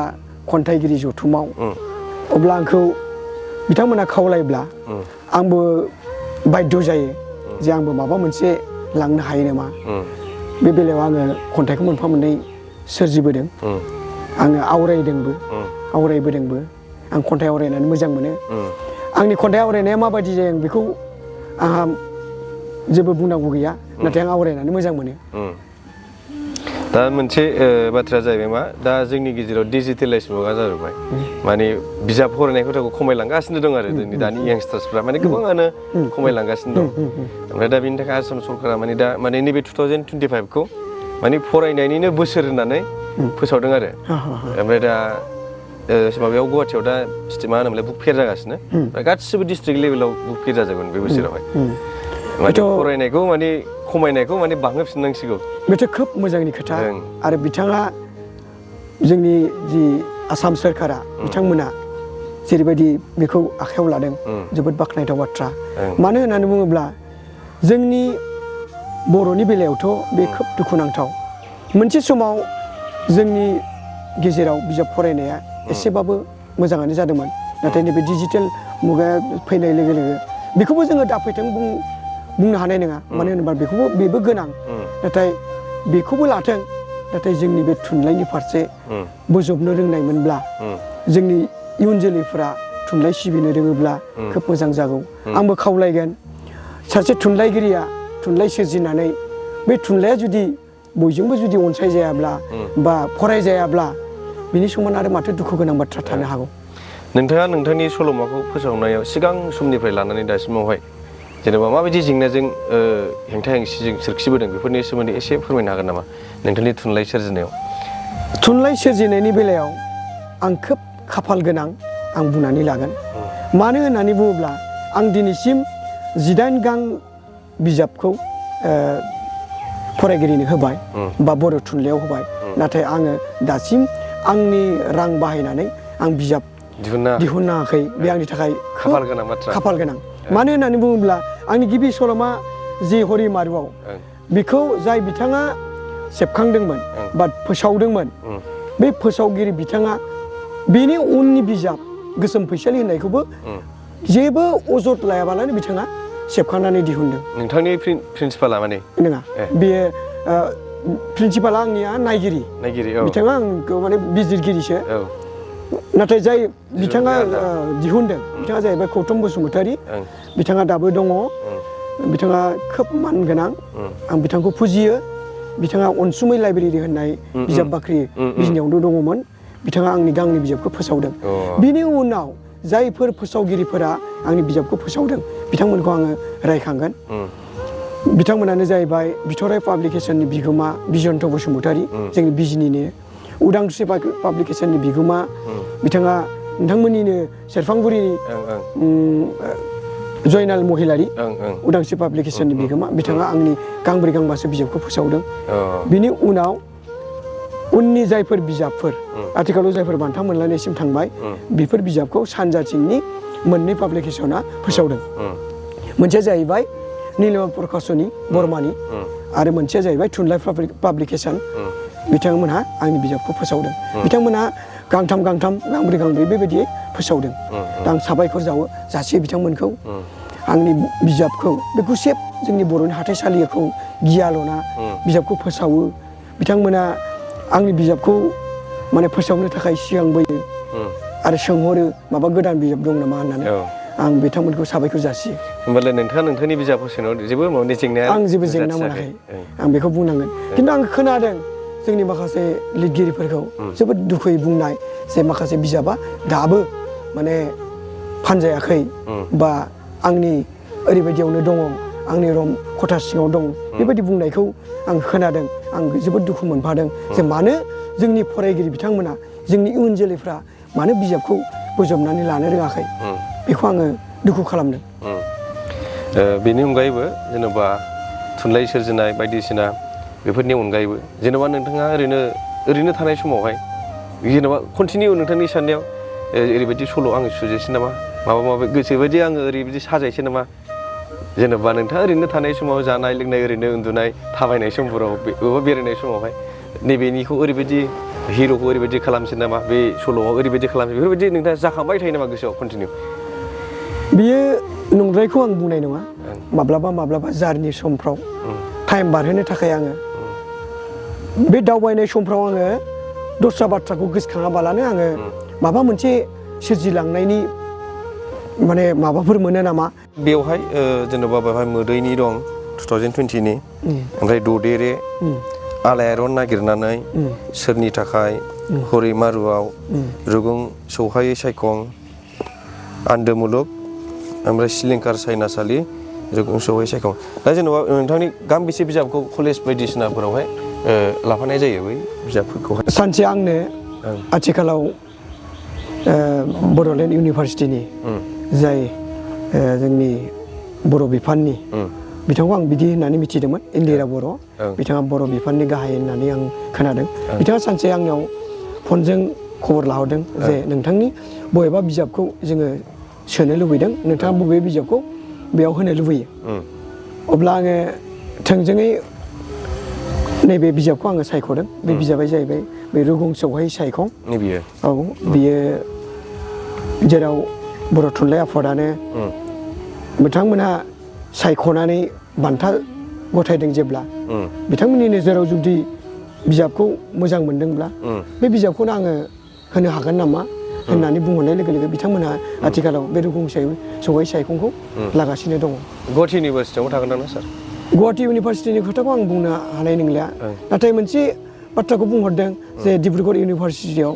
खन्थाइगिरि जथुमाव अब्ला आंखौ बिथांमोना खावलायब्ला आंबो बाध्य जायो जे आंबो माबा मोनसे लांनो हायो नामा बे बेलायाव आङो खन्थाइखौ मोनफा मोननै सोरजिबोदों आङो आवरायबोदोंबो आं खन्थाइ आवरायनानै मोजां मोनो आंनि खन्थाइ आवरायनाया माबायदि जायो बेखौ आंहा जेबो बुंनांगौ गैया नाथाय आं आवरायनानै मोजां मोनो दा मोनसे बाथ्राया जाहैबाय मा दा जोंनि गेजेराव डिजिटेलाइज मुगा जाजोब्बाय माने बिजाब फरायनाय हुदाखौ खमायलांगासिनो दं आरो जोंनि दानि यांस्टार्सफ्रा माने गोबाङानो खमायलांगासिनो दं ओमफ्राय दा बेनि थाखाय आसाम सरकारा माने नैबे 2025खौ माने फरायनायनिनो बोसोर होननानै फोसावदों आरो ओमफ्राय दा माबायाव गुवाहाटियाव दा मा होनोमोनलाय बुक फेयार जागासिनो गासिबो डिस्ट्रिक्ट लेभेलाव बुक फेयार जाजोबगोन बे बोसोरावहाय माने फरायनायखौ माने खमायनायखौ माने बांहोफिननांसिगौ बेथ' खोब मोजांनि खोथा आरो बिथाङा जोंनि जि आसाम सोरखारा बिथांमोना जेरैबायदि बेखौ आखायाव लादों जोबोद बाख्नायथाव बाथ्रा मानो होननानै बुङोब्ला जोंनि बर'नि बेलायावथ' बे खोब दुखुनांथाव मोनसे समाव जोंनि गेजेराव बिजाब फरायनाया एसेबाबो मोजाङानो जादोंमोन नाथाय नैबे डिजिटेल मुगाया फैनाय लोगो लोगो बेखौबो जोङो दाफैथों बुंनो हानाय नङा मानो होनोबा बेबो गोनां नाथाय बेखौबो लाथों नाथाय जोंनि बे थुनलाइनि फारसे बोजबनो रोंनायमोनब्ला जोंनि इयुन जोलैफोरा थुनलाइ सिबिनो रोङोब्ला खोब मोजां जागौ आंबो खावलायगोन सासे थुनलाइगिरिया थुनलाइ सोरजिनानै बे थुनलाइया जुदि बयजोंबो जुदि अनसायजायाब्ला बा फरायजायाब्ला बिनि समान आरो माथो दुखु गोनां बाथ्रा थानो हागौ नोंथाङा नोंथांनि सल'माखौ फोसावनायाव सिगां समनिफ्राय लानानै दासिमावहाय जेनेबा माबायदि जेंनाजों हेंथा हेंसिजों सोरखिबोदों बेफोरनि सोमोन्दै एसे फोरमायनो हागोन नामा नोंथांनि थुनलाइ सोरजिनायाव थुनलाइ सोरजिनायनि बेलायाव आं खोब खाफाल गोनां आं बुंनानै लागोन मानो होननानै बुङोब्ला आं दिनैसिम 18 गां बिजाबखौ फरायगिरिनो होबाय बा बर' थुनलाइयाव होबाय नाथाय आङो दासिम आंनि रां बाहायनानै आं बिजाब दिहुनाखै बे आंनि थाखाय खाफाल गोनां बाथ्रा खाफाल गोनां मानो होननानै बुङोब्ला आंनि गिबि सल'मा जि हरिमारुआव बेखौ जाय बिथाङा सेबखांदोंमोन बा फोसावदोंमोन बे फोसावगिरि बिथाङा बेनि उननि बिजाब गोसोम फैसालि होननायखौबो जेबो अजद लायाबालानो बिथाङा सेबखांनानै दिहुनदों। नोंथांनि प्रिन्सिपाला माने नङा बेयो प्रिन्सिपाला आंनिया नायगिरि बिथाङा आंखौ माने बिजिरगिरिसो नाथाय जाय बिथाङा दिहुनदों बिथाङा जाहैबाय गौतम बसुमतारी बिथाङा दाबो दङ बिथाङा खोब मानगोनां आं बिथांखौ फुजियो बिथाङा अनसुमै लाइब्रेरि होननाय बिजाब बाख्रि बिजनियावनो दङमोन बिथाङा आंनि गांनै बिजाबखौ फोसावदों बिनि उनाव जायफोर फोसावगिरिफोरा आंनि बिजाबखौ फोसावदों बिथांमोनखौ आङो रायखांगोन बिथांमोनानो जाहैबाय बिथराइ पाब्लिकेसननि बिगोमा बिजयन्त बसुमतारी जोंनि बिजनिनो उदांस्रि पाब्लिकेसननि बिगोमा बिथाङा नोंथांमोननिनो सेरफांगुरिनि जयनाल महिलारि उदांस्रि पाब्लिकेसननि बिगोमा बिथाङा आंनि गांब्रै गांबासो बिजाबखौ फोसावदों बिनि उनाव उननि जायफोर बिजाबफोर आथिखालाव जायफोर बान्था मोनलायनायसिम थांबाय बेफोर बिजाबखौ सानजाथिंनि मोननै पाब्लिकेसना फोसावदों मोनसेया जाहैबाय नीलम प्रकाशनी बर्मानि आरो मोनसेया जाहैबाय थुनलाइ पाब्लिकेसन बिथांमोनहा आंनि बिजाबखौ फोसावदों बिथांमोनहा गांथाम गांब्रै बेबायदियै फोसावदों दा आं साबायखर जासियो बिथांमोनखौ आंनि बिजाबखौ बे गुसेब जोंनि बर'नि हाथाइसालिखौ गियाल'ना बिजाबखौ फोसावो बिथांमोना आंनि बिजाबखौ माने फोसावनो थाखाय सिगांबोयो आरो सोंहरो माबा गोदान बिजाब दं नामा होननानै आं बिथांमोनखौ साबायखर जासियो। होमबालाय नोंथाङा नोंथांनि बिजाब फोसावनायाव जेबो माने जेंना आं जेबो जेंना मोनाखै आं बेखौ बुंनांगोन खिन्थु आं खोनादों जोंनि माखासे लिरगिरिफोरखौ जोबोद दुखुयै बुंनाय जे माखासे बिजाबा दाबो माने फानजायाखै बा आंनि ओरैबायदियावनो दङ आंनि रम खथा सिङाव दं बेबायदि बुंनायखौ आं खोनादों आं जोबोद दुखु मोनफादों जे मानो जोंनि फरायगिरि बिथांमोना जोंनि इयुन जोलैफ्रा मानो बिजाबखौ बोजबनानै लानो रोङाखै बेखौ आङो दुखु खालामदों। बेनि अनगायैबो जेनेबा थुनलाइ सोरजिनाय बायदिसिना बेफोरनि अनगायैबो जेनेबा नोंथाङा ओरैनो थानाय समावहाय जेनेबा कन्टिनिउ नोंथांनि साननायाव ओरैबायदि सल' आङो सुजेसै नामा माबा गोसोबायदि आङो ओरैबायदि साजायसै नामा जेनेबा नोंथाङा ओरैनो थानाय समाव जानाय लोंनाय ओरैनो उन्दुनाय थाबायनाय समफोराव बबेबा बेरायनाय समावहाय नैबेनिखौ ओरैबायदि हिर'खौ ओरैबायदि खालामसै नामा बे सल'आव ओरैबायदि खालामसै बेफोरबायदि नोंथाङा जाखांबाय थायो नामा गोसोआव कन्टिनिउ? बियो नंद्रायखौ आं बुंनाय नङा माब्लाबा जारनि समफ्राव टाइम बारहोनो थाखाय आङो बे दावबायनाय समफ्राव आङो दस्रा बाथ्राखौ गोसोखाङाबालानो आङो माबा मोनसे सोरजिलांनायनि माने माबाफोर मोनो नामा बेवहाय जेनेबा बेवहाय मोदैनि दं 2020नि ओमफ्राय ददेरे आलायारन नागिरनानै सोरनि थाखाय हरिमारुआव रुगुं सौहायै सायखं आन्दो मुलुग ओमफ्राय सिलिंखार सायनासालि रुगुं सौहायै सायखं दा जेनेबा नोंथांनि गांबेसे बिजाबखौ कलेज बायदिसिनाफोरावहाय लाफानाय जायो बै बिजाबफोरखौहाय? सानसे आंनो आथिखालाव बड'लेण्ड इउनिभारसिटिनि जाय जोंनि बर' बिफाननि बिथांखौ आं बिदि होननानै मिथिदोंमोन इन्दिरा बर' बिथाङा बर' बिफाननि गाहाय होननानै आं खोनादों बिथाङा सानसे आंनियाव फनजों खबर लाहरदों जे नोंथांनि बबेबा बिजाबखौ जोङो सोनो लुबैदों नोंथाङा बबे बिजाबखौ बेयाव होनो लुबैयो अब्ला आङो थोंजोङै नैबे बिजाबखौ आङो सायख'दों बे बिजाबा जाहैबाय बे रुगुं सौहायै सायखं औ बियो जेराव बर' थुनलाइ आफादानो बिथांमोनहा सायख'नानै बान्था गथायदों जेब्ला बिथांमोननि नोजोराव जुदि बिजाबखौ मोजां मोनदोंब्ला बे बिजाबखौनो आङो होनो हागोन नामा होननानै बुंहरनाय लोगो लोगो बिथांमोनहा आथिखालाव बे रुगुं सौहायै सायखंखौ लागासिनो दङ। गुवाहाटि इउनिभारसिटियाव थागोन ना सार? गुवाहाटि इउनिभारसिटिनि खोथाखौ आं बुंनो हानाय नंलिया नाथाय मोनसे बाथ्राखौ बुंहरदों जे डिब्रुगड़ इउनिभारसिटियाव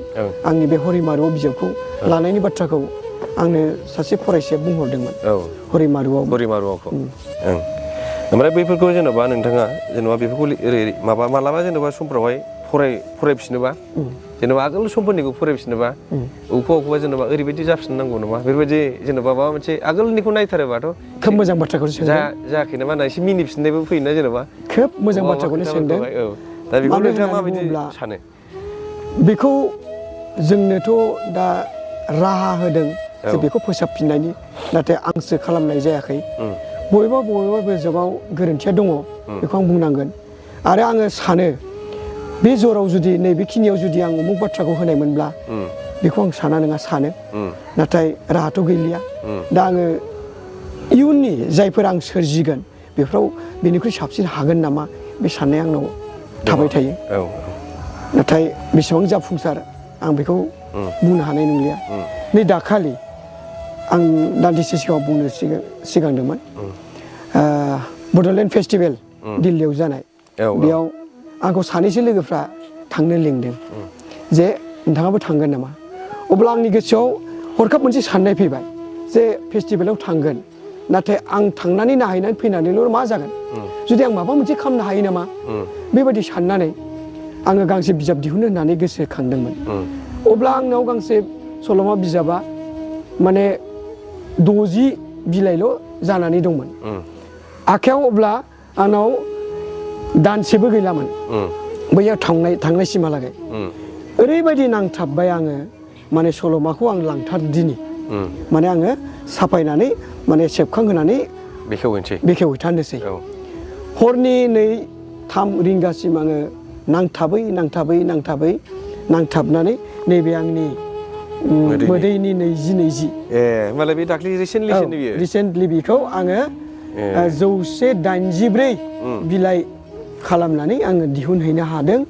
आंनि बे हरिमारुआव बिजाबखौ लानायनि बाथ्राखौ आंनो सासे फरायसाया बुंहरदोंमोन हरिमारुआवखौ ओमफ्राय बैफोरखौ जेनेबा नोंथाङा जेनेबा बेफोरखौ ओरै मालाबा जेनेबा समफ्रावहाय फरायफिनोबा जेनेबा आगोल समफोरनिखौ फरायफिनोबा अबेखौबा जेनेबा ओरैबायदि जाफिननांगौ नामा बेफोरबायदि जेनेबा माबा मोनसे आगोलनिखौ नायथारोबाथ' खोब मोजां बाथ्राखौ सोंदों जायाखै नामा एसे मिनिफिननायबो फैयोना जेनेबा खोब मोजां बाथ्राखौनो सोंदों दा बेखौ नोंथाङा माबायदि सानो? बेखौ जोंनोथ' दा राहा होदों जे बेखौ फोसाबफिननायनि नाथाय आंसो खालामनाय जायाखै बबेबा बबेबा बिजाबाव गोरोन्थिया दङ बेखौ आं बुंनांगोन आरो आङो सानो बे जराव जुदि नैबेखिनियाव जुदि आं उमुक बाथ्राखौ होनायमोनब्ला बेखौ आं साना नङा सानो नाथाय राहाथ' गैलिया दा आङो इयुननि जायफोर आं सोरजिगोन बेफोराव बेनिख्रुइ साबसिन हागोन नामा बे साननाया आंनाव थाबाय थायो नाथाय बेसेबां जाफुंसार आं बेखौ बुंनो हानाय नंलिया नै दाखालि आं दान्दिसे सिगाङाव बुंनो सिगांदोंमोन बड'लेण्ड फेस्टिभेल दिल्लीयाव जानाय बेयाव आंखौ सानैसो लोगोफ्रा थांनो लिंदों जे नोंथाङाबो थांगोन नामा अब्ला आंनि गोसोआव हरखाब मोनसे साननाय फैबाय जे फेस्टिभेलाव थांगोन नाथाय आं थांनानै नायहैनानै फैनानैल' मा जागोन जुदि आं माबा मोनसे खालामनो हायो नामा बेबायदि साननानै आङो गांसे बिजाब दिहुननो होननानै गोसोखांदोंमोन अब्ला आंनाव गांसे सल'मा बिजाबा माने 60 बिलाइल' जानानै दंमोन आखायाव अब्ला आंनाव दानसेबो गैलामोन बैयाव थांनायसिमहालागै ओरैबायदि नांथाबबाय आङो माने सल'माखौ आं लांथारदिनि माने आङो साफायनानै माने सेबखांहोनानै बेखेवहैथारनोसै हरनि 2-3 रिंगासिम आङो नांथाबनानै नैबे आंनि मोदैनि 20 होमबालाय बे दाख्लै रिसेन्टलि बेखौ आङो 184 बिलाइ खालामनानै आङो दिहुनहैनो हादों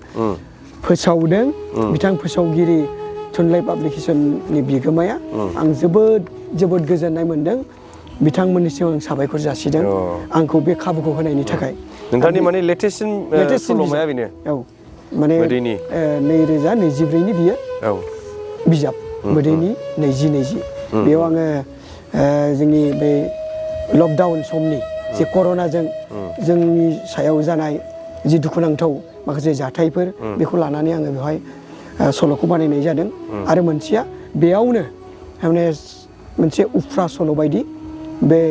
फोसावदों बिथां फोसावगिरि थुनलाइ पाब्लिकेसननि बिगोमाया आं जोबोद गोजोननाय मोनदों बिथांमोननिसिम आं साबायखर जासिदों आंखौ बे खाबुखौ होनायनि थाखाय नोंथांनि माने लेटेस्टसिन सल'माया बेनो माने 2024 नि बियो बिजाब मोदैनि 2020 बेयाव आङो जोंनि बे लकडाउन समनि जे कर'नाजों जोंनि सायाव जानाय जि दुखुनांथाव माखासे जाथायफोर बेखौ लानानै आङो बेवहाय सल'खौ बानायनाय जादों आरो मोनसेया बेयावनो माने मोनसे उफ्रा सल' बायदि बे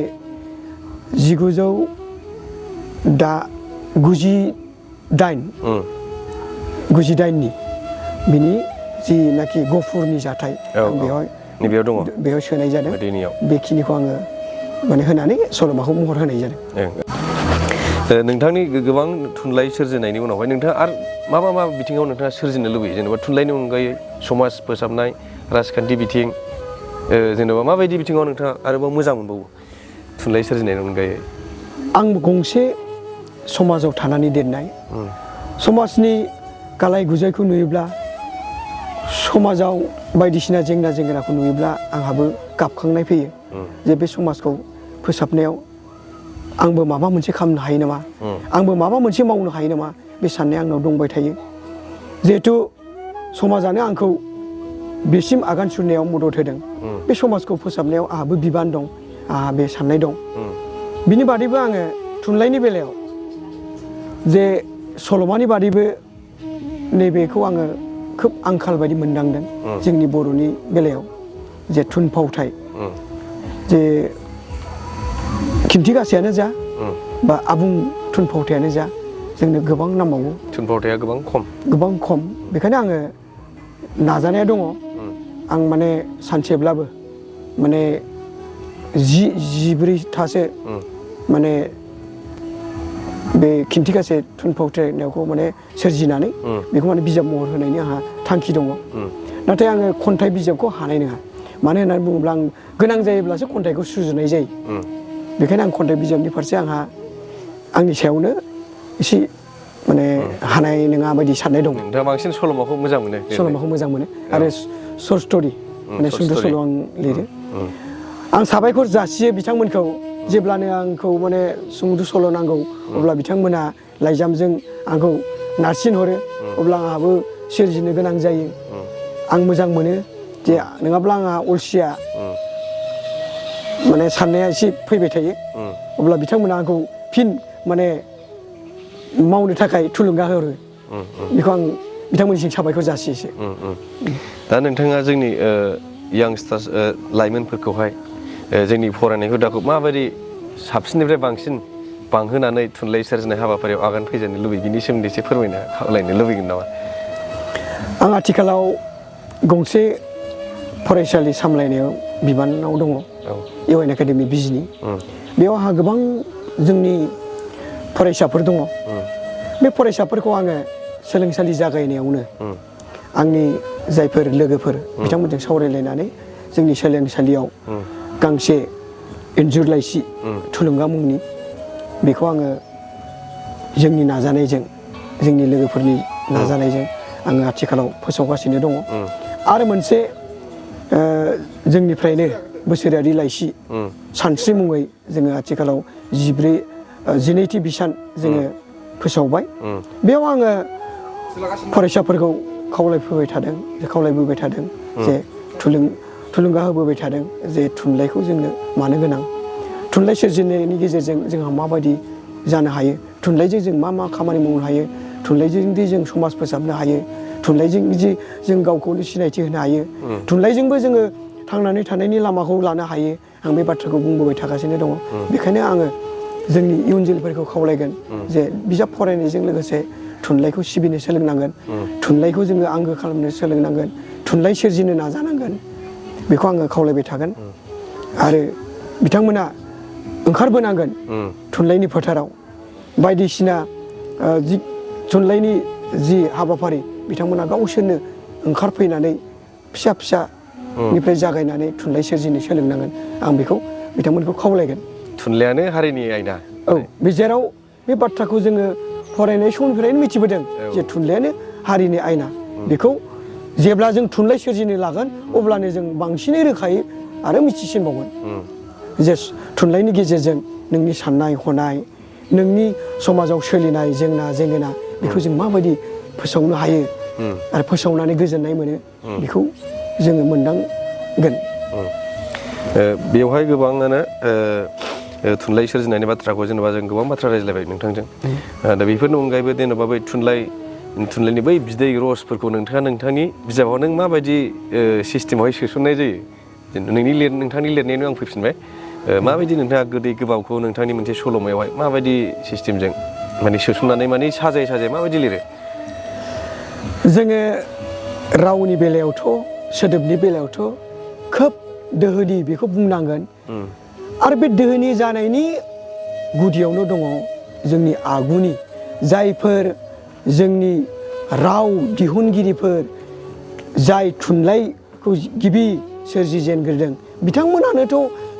1998 नि बिनि जिनाखि गफुरनि जाथाय बेयाव सोनाय जादों बेखिनिखौ आङो माने होनानै सल'माखौ महर होनाय जादों नोंथांनि गोबां थुनलाइ सोरजिनायनि उनावहाय नोंथाङा आरो मा बिथिङाव नोंथाङा सोरजिनो लुबैयो जेनेबा थुनलाइनि अनगायै समाज फोसाबनाय राजखान्थि बिथिं जेनेबा माबायदि बिथिङाव नोंथाङा आरोबाव मोजां मोनबावो थुनलाइ सोरजिनायनि अनगायै आं गंसे समाजाव थानानै देरनाय समाजनि गालाय गुजायखौ नुयोब्ला समाजाव बायदिसिना जेंनाखौ नुयोब्ला आंहाबो गाबखांनाय फैयो जे बे समाजखौ फोसाबनायाव आंबो माबा मोनसे खालामनो हायो नामा आंबो माबा मोनसे मावनो हायो नामा बे साननाया आंनाव दंबाय थायो जिहेथु समाजानो आंखौ बेसिम आगान सुरनायाव मदद होदों बे समाजखौ फोसाबनायाव आंहाबो बिबान दं आंहा बे साननाय दं बिनि बादैबो आङो थुनलाइनि बेलायाव जे सल'मानि बादैबो नैबेखौ आङो खोब आंखाल बायदि मोनदांदों जोंनि बर'नि बेलायाव जे थुनफावथाय जे खिन्थिगासेयानो जा बा आबुं थुनफावथायानो जा जोंनो गोबां नांबावगौ थुनफावथाया गोबां खम बेखायनो आङो नाजानाया दङ आं माने सानसेब्लाबो माने 14थासो माने बे खिन्थिगासे थुनफावथायखौ माने सोरजिनानै बेखौ माने बिजाब महर होनायनि आंहा थांखि दङ नाथाय आङो खन्थाइ बिजाबखौ हानाय नङा मानो होननानै बुङोब्ला आं गोनां जायोब्लासो खन्थाइखौ सुजुनाय जायो बेखायनो आं खन्थाइ बिजाबनि फारसे आंहा आंनि सायावनो एसे माने हानाय नङा बायदि साननाय दं नोंथाङा बांसिन सल'माखौ मोजां मोनो आरो शर्ट स्ट'रि माने सुंद' सल' आं लिरो आं साबायखर जासियो बिथांमोनखौ जेब्लानो आंखौ माने सुंद' सल' नांगौ अब्ला बिथांमोना लाइजामजों आंखौ नारसिनहरो अब्ला आंहाबो सोरजिनो गोनां जायो आं मोजां मोनो जे नङाब्ला आंहा अलसिया माने साननाया एसे फैबाय थायो अब्ला बिथांमोना आंखौ फिन माने मावनो थाखाय थुलुंगा हरो बेखौ आं बिथांमोननिसिम साबायखर जासियोसो दा नोंथाङा जोंनि यांस्टार्स लाइमोनफोरखौहाय जोंनि फरायनाय हुदाखौ माबायदि साबसिननिफ्राय बांसिन बांहोनानै थुनलाइ सोरजिनाय हाबाफारियाव आगान फैजानो लुबैयो बिनि सोमोन्दै एसे फोरमायना खावलायनो लुबैगोन नामा आं आथिखालाव गंसे फरायसालि सामलायनायाव बिबानाव दङ इउ एन एकाडेमि बिजनि बेयाव आंहा गोबां जोंनि फरायसाफोर दङ बे फरायसाफोरखौ आङो सोलोंसालि जागायनायावनो आंनि जायफोर लोगोफोर बिथांमोनजों सावरायलायनानै जोंनि सोलोंसालियाव गांसे इन्जुर लाइसि थुलुंगा मुंनि बेखौ आङो जोंनि नाजानायजों जोंनि लोगोफोरनि नाजानायजों आङो आथिखालाव फोसावगासिनो दङ आरो मोनसे जोंनिफ्रायनो बोसोरारि लाइसि सानस्रि मुङै जोङो आथिखालाव 12थि बिसान जोङो फोसावबाय बेयाव आङो फरायसाफोरखौ खावलायबोबाय थादों जे थुलुंगा होबोबाय थादों जे थुनलाइखौ जोंनो मानो गोनां थुनलाइ सोरजिनायनि गेजेरजों जोंहा माबायदि जानो हायो थुनलाइजों जों मा खामानि मावनो हायो थुनलाइजों दि जों समाज फोसाबनो हायो थुनलाइजों दि जों गावखौनो सिनायथि होनो हायो थुनलाइजोंबो जोङो थांनानै थानायनि लामाखौ लानो हायो आं बे बाथ्राखौ बुंबोबाय थागासिनो दङ बेखायनो आङो जोंनि इयुन जोलैफोरखौ खावलायगोन जे बिजाब फरायनायजों लोगोसे थुनलाइखौ सिबिनो सोलोंनांगोन थुनलाइखौ जोङो आंगो खालामनो सोलोंनांगोन थुनलाइ सोरजिनो नाजानांगोन बेखौ आङो खावलायबाय थागोन आरो बिथांमोना ओंखारबोनांगोन थुनलाइनि फोथाराव बायदिसिना थुनलाइनि जि हाबाफारि बिथांमोना गावसोरनो ओंखारफैनानै फिसानिफ्राय जागायनानै थुनलाइ सोरजिनो सोलोंनांगोन आं बेखौ बिथांमोनखौ खावलायगोन थुनलाइयानो हारिनि आयना बे जेराव बे बाथ्राखौ जोङो फरायनाय समनिफ्रायनो मिथिबोदों जे थुनलाइयानो हारिनि आयना बेखौ जेब्ला जों थुनलाइ सोरजिनो लागोन अब्लानो जों बांसिनै रोखायै आरो मिथिसिनबावगोन जे थुनलाइनि गेजेरजों नोंनि साननाय हनाय नोंनि समाजाव सोलिनाय जेंना जेंगोना बेखौ जों माबायदि फोसावनो हायो आरो फोसावनानै गोजोननाय मोनो बेखौ जोङो मोनदांगोन बेवहाय गोबाङानो थुनलाइ सोरजिनायनि बाथ्राखौ जेनेबा जों गोबां बाथ्रा रायज्लायबाय नोंथांजों दा बेफोरनि अनगायैबो जेनेबा बै थुनलाइनि बै बिदै रसफोरखौ नोंथाङा नोंथांनि बिजाबाव नों माबायदि सिस्टेमावहाय सोसननाय जायो नोंथांनि लिरनायावनो आं फैफिनबाय माबायदि नोंथाङा गोदै गोबाबखौ नोंथांनि मोनसे सल'मायावहाय माबायदि सिस्टेमजों माने सोसननानै माने साजाय माबायदि लिरो जोङो रावनि बेलायावथ' सोदोबनि बेलायावथ' खोब दोहोनि बेखौ बुंनांगोन आरो बे दोहोनि जानायनि गुदियावनो दङ जोंनि आगुनि जायफोर जोंनि राव दिहुनगिरिफोर जाय थुनलाइखौ गिबि सोरजिजेनग्रोदों बिथांमोनानोथ'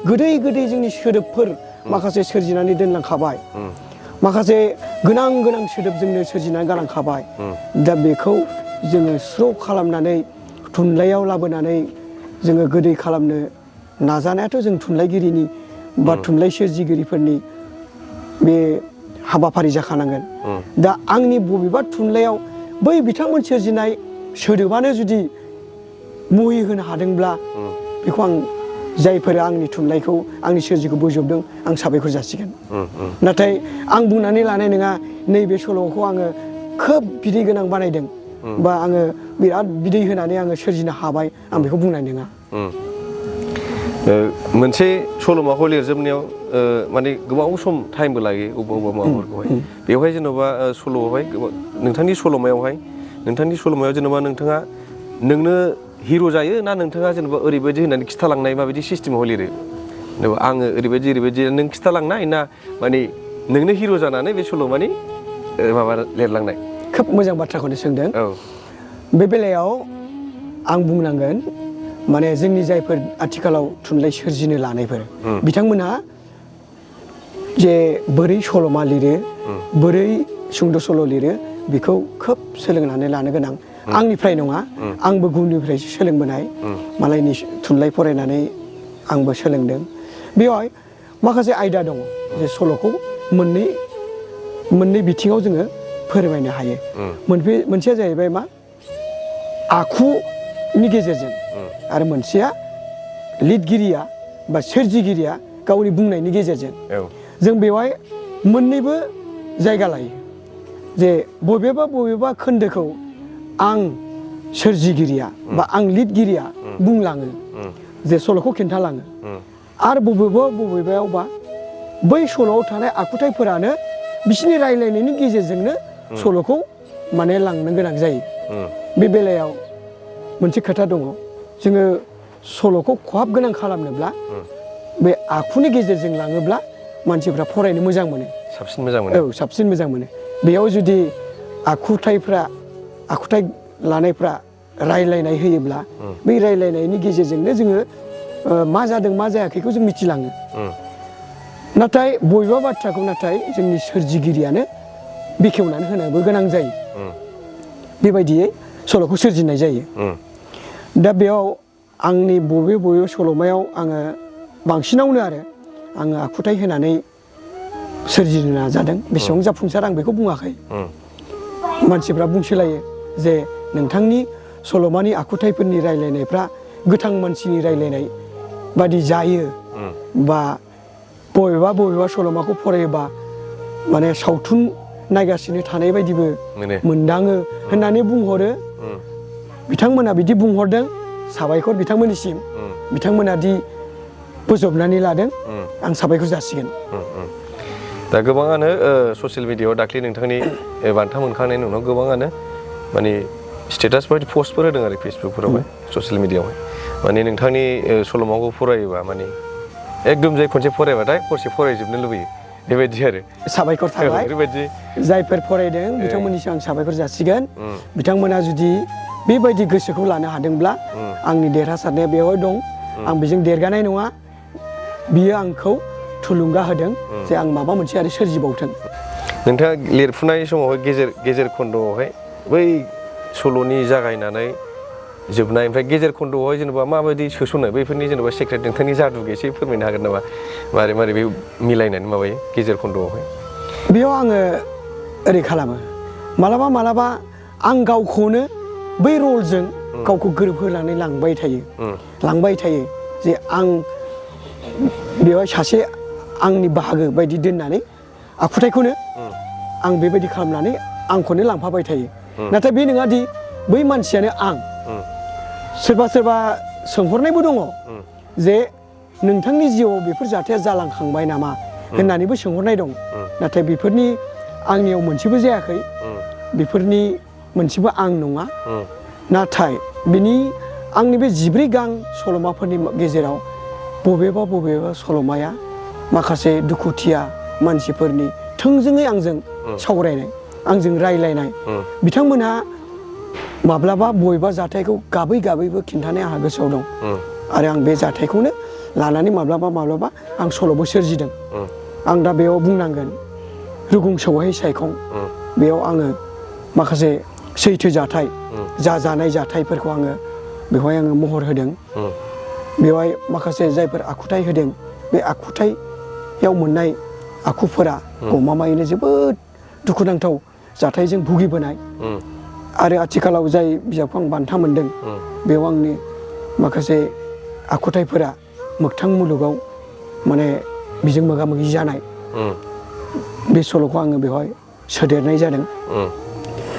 गोदै जोंनि सोदोबफोर माखासे सोरजिनानै दोनलांखाबाय माखासे गोनां सोदोब जोंनो सोरजिनानै गालांखाबाय दा बेखौ जोङो स्र' खालामनानै थुनलाइयाव लाबोनानै जोङो गोदै खालामनो नाजानायाथ' जों थुनलाइगिरिनि बा थुनलाइ सोरजिगिरिफोरनि बे हाबाफारि जाखानांगोन दा आंनि बबेबा थुनलाइयाव बै बिथांमोन सोरजिनाय सोदोबानो जुदि मुहि होनो हादोंब्ला बेखौ आं जायफोरा आंनि थुनलाइखौ आंनि सोरजिखौ बोजबदों आं साबायखर जासिगोन नाथाय आं बुंनानै लानाय नङा नैबे सल'खौ आङो खोब बिदै गोनां बानायदों बा आङो बिराद बिदै होनानै आङो सोरजिनो हाबाय आं बेखौ बुंनाय नङा मोनसे सल'माखौ लिरजोबनायाव माने गोबाव सम टाइमबो लायो अबेबा माबाफोरखौहाय बेवहाय जेन'बा सल'आवहाय नोंथांनि सल'मायाव जेन'बा नोंथाङा नोंनो हिर' जायो ना नोंथाङा जेन'बा ओरैबायदि होननानै खिथालांनाय माबायदि सिस्टेमाव लिरो जेनेबा आङो ओरैबायदि नों खिथालांनाय ना माने नोंनो हिर' जानानै बे सल'मानि माबा लिरलांनाय खोब मोजां बाथ्राखौनो सोंदों बे बेलायाव आं बुंनांगोन माने जोंनि जायफोर आथिखालाव थुनलाइ सोरजिनो लानायफोर बिथांमोनहा जे बोरै सल'मा लिरो बोरै सुंद' सल' लिरो बेखौ खोब सोलोंनानै लानो गोनां आंनिफ्राय नङा आंबो गुबुननिफ्रायसो सोलोंबोनाय मालायनि थुनलाइ फरायनानै आंबो सोलोंदों बेवहाय माखासे आयदा दङ जे सल'खौ मोननै बिथिङाव जोङो फोरमायनो हायो मोनसेया जाहैबाय मा आखुनि गेजेरजों आरो मोनसेया लिरगिरिया बा सोरजिगिरिया गावनि बुंनायनि गेजेरजों जों बेवहाय मोननैबो जायगा लायो जे बबेबा खोन्दोखौ आं सोरजिगिरिया बा आं लिरगिरिया बुंलाङो जे सल'खौ खिन्थालाङो आरो बबेबायावबा बै सल'आव थानाय आखुथायफोरानो बिसिनि रायलायनायनि गेजेरजोंनो सल'खौ माने लांनो गोनां जायो बे बेलायाव मोनसे खोथा दङ जोङो सल'खौ खहाब गोनां खालामनोब्ला बे आखुनि गेजेरजों लाङोब्ला मानसिफ्रा फरायनो मोजां मोनो। साबसिन मोजां मोनो। औ साबसिन मोजां मोनो। बेयाव जुदि आखुथाय लानायफ्रा रायलायनाय होयोब्ला बै रायलायनायनि गेजेरजोंनो जोङो मा जादों मा जायाखैखौ जों मिथिलाङो। नाथाय बबेबा बाथ्राखौ जोंनि सोरजिगिरियानो बेखेवनानै होनोबो गोनां जायो। बेबायदियै सल'खौ सोरजिनाय जायो। दा बेयाव आंनि बबे सल'मायाव आङो बांसिनावनो आङो आखुथाय होनानै सोरजिनो नाजादों। बेसेबां जाफुंसार आं बेखौ बुङाखै। मानसिफ्रा बुंसोलायो जे नोंथांनि सल'मानि आखुथायफोरनि रायलायनायफ्रा गोथां मानसिनि रायलायनाय बादि जायो, बा बबेबा सल'माखौ फरायोबा माने सावथुन नायगासिनो थानाय बायदिबो मोनदाङो होननानै बुंहरो। बिथांमोना बिदि बुंहरदों, साबायखर बिथांमोननिसिम। बिथांमोना दि बोजबनानै लादों, आं साबायखर जासिगोन। दा गोबाङानो ससियेल मिडियायाव दाख्लै नोंथांनि बान्था मोनखांनायनि उनाव गोबाङानो माने स्टेटास बायदि पस्टफोर होदों आरो फेसबुकफोरावहाय, ससियेल मिडियायावहाय। माने नोंथांनि सल'माखौ फरायोबा माने एकदम जाय खनसे फरायबाथाय हरसे फरायजोबनो लुबैयो, बेबायदि आरो। साबायखर थाबाय। बेबायदि जायफोर फरायदों बिथांमोननिसिम आं साबायखर जासिगोन। बिथांमोना जुदि बेबायदि गोसोखौ लानो हादोंब्ला आंनि देरहासारनाया बेवहाय दं। आं बेजों देरगानाय नङा। बियो आंखौ थुलुंगा होदों जे आं माबा मोनसे आरो सोरजिबावथों। नोंथाङा लिरफुनाय समावहाय गेजेर खन्द'आवहाय बै सल'नि जागायनानै जोबनाय ओमफ्राय गेजेर खन्द'आवहाय जेनेबा माबायदि सोस'नो, बैफोरनि जेनेबा सेक्रेट नोंथांनि जादुखौ एसे फोरमायनो हागोन नामा? मारै बे मिलायनानै माबायो गेजेर खन्द'आवहाय? बेयाव आङो ओरै खालामो, मालाबा आं गावखौनो बै रलजों गावखौ गोरोबहोनानै लांबाय थायो जे आं बेवहाय सासे आंनि बाहागो बायदि दोननानै आखुथायखौनो आं बेबायदि खालामनानै आंखौनो लांफाबाय थायो। नाथाय बे नङा दि बै मानसियानो आं। सोरबा सोंहरनायबो दङ जे नोंथांनि जिउआव बेफोर जाथाया जालांखांबाय नामा होननानैबो सोंहरनाय दं। नाथाय बेफोरनि आंनियाव मोनसेबो जायाखै। बेफोरनि मोनसेबो आं नङा। नाथाय आंनि बे 14 गां सल'माफोरनि गेजेराव बबेबा सल'माया माखासे दुखुथिया मानसिफोरनि थोंजोङै आंजों सावरायनाय, आंजों रायलायनाय। बिथांमोनहा माब्लाबा बबेबा जाथायखौ गाबैबो खिन्थानाय आंहा गोसोआव दं। आरो आं बे जाथायखौनो लानानै माब्लाबा आं सल'बो सोरजिदों। आं दा बेयाव बुंनांगोन रुगुं सौहाय सायखं। बेयाव आङो माखासे सैथो जाथाय, जानाय जाथायफोरखौ बेवहाय आङो महर होदों। बेवहाय माखासे जायफोर आखुथाय होदों, बे आखुथायाव मोननाय आखुफोरा गमामायैनो जोबोद दुखुनांथाव जाथायजों भुगिबोनाय। आरो आथिखालाव जाय बिजाबखौ आं बान्था मोनदों, बेयाव आंनि माखासे आखुथायफोरा मोगथां मुलुगाव माने बिजों मोगा मोगि जानाय, बे सल'खौ आङो बेवहाय सोदेरनाय जादों।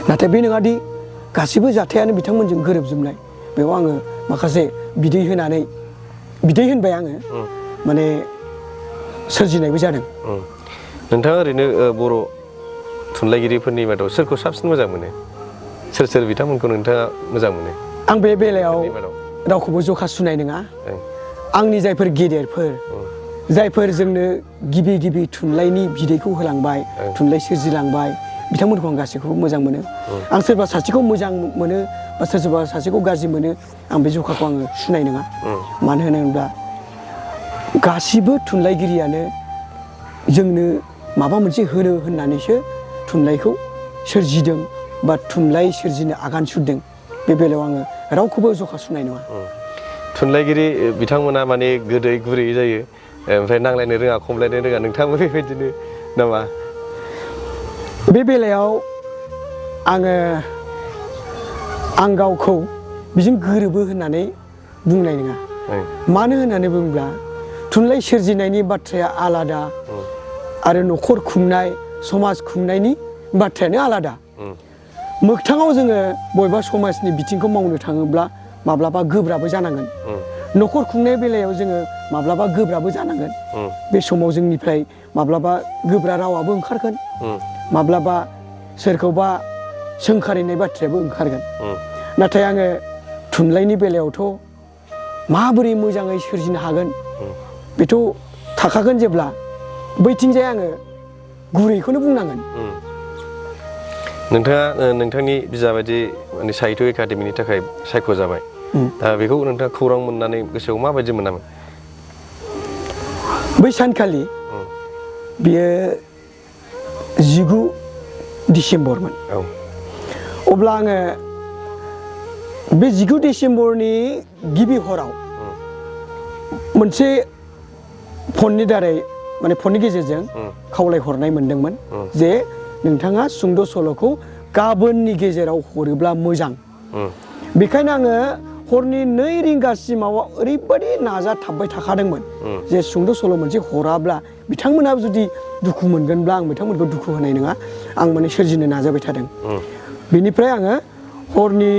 नाथाय बे नङादि गासिबो जाथायानो बिथांमोनजों गोरोबजोबनाय। बेयाव आङो माखासे बिदै होनबाय आङो, माने सोरजिनायबो जादों। नोंथाङा ओरैनो बर' थुनलाइगिरिफोरनि मादाव सोरखौ साबसिन मोजां मोनो? सोर बिथांमोनखौ नोंथाङा मोजां मोनो? आं बे बेलायाव रावखौबो जखा सुनाय नङा। आंनि जायफोर गेदेरफोर, जायफोर जोंनो गिबि थुनलाइनि बिदैखौ होलांबाय, थुनलाइ सोरजिलांबाय, बिथांमोनखौ आं गासैखौबो मोजां मोनो। आं सोरबा सासेखौ मोजां मोनो बा सोरबा सासेखौ गाज्रि मोनो, आं बे जखाखौ आङो सुनाय नङा। मानो होनोब्ला गासिबो थुनलाइगिरियानो जोंनो माबा मोनसे होनो होननानैसो थुनलाइखौ सोरजिदों बा थुनलाइ सोरजिनो आगान सुरदों। बे बेलायाव आङो रावखौबो जखा सुनाय नङा। थुनलाइगिरि बिथांमोना माने गोदै गुरै जायो, ओमफ्राय नांलायनो रोङा, खमलायनो रोङा। नोंथाङाबो बेबायदिनो नामा? बे बेलायाव आं गावखौ बिजों गोरोबो होननानै बुंनाय नङा। मानो होननानै बुङोब्ला थुनलाइ सोरजिनायनि बाथ्राया आलादा, आरो न'खर खुंनाय, समाज खुंनायनि बाथ्रायानो आलादा। मोगथाङाव जोङो बबेबा समाजनि बिथिंखौ मावनो थाङोब्ला माब्लाबा गोब्राबो जानांगोन। न'खर खुंनाय बेलायाव जोङो माब्लाबा गोब्राबो जानांगोन। बे समाव जोंनिफ्राय माब्लाबा गोब्राब रावाबो ओंखारगोन, माब्लाबा सोरखौबा सोंखारिनाय बाथ्रायाबो ओंखारगोन। नाथाय आङो थुनलाइनि बेलायावथ' माबोरै मोजाङै सोरजिनो हागोन बेथ' थाखागोन जेब्ला बैथिंजाय आङो गुरैखौनो बुंनांगोन। नोंथाङा नोंथांनि बिजाबादि माने साहित्य एकाडेमिनि थाखाय सायख'जाबाय दा बेखौ नोंथाङा खौरां मोननानै गोसोआव माबायदि मोनामोन? बै सानखालि बियो 19 डिसेम्बरमोन। औ अब्ला आङो बे 19 डिसेम्बरनि गिबि हराव मोनसे फननि दारै माने फननि गेजेरजों खावलायहरनाय मोनदोंमोन जे नोंथाङा सुंद' सल'खौ गाबोननि गेजेराव हरोब्ला मोजां। बेखायनो आङो हरनि 2 रिंगासिमाव ओरैबायदि नाजाथाबबाय थाखादोंमोन जे सुंद' सल' मोनसे हराब्ला बिथांमोनहा जुदि दुखु मोनगोनब्ला आं बिथांमोनखौ दुखु होनाय नङा, आं माने सोरजिनो नाजाबाय थादों। बेनिफ्राय आङो हरनि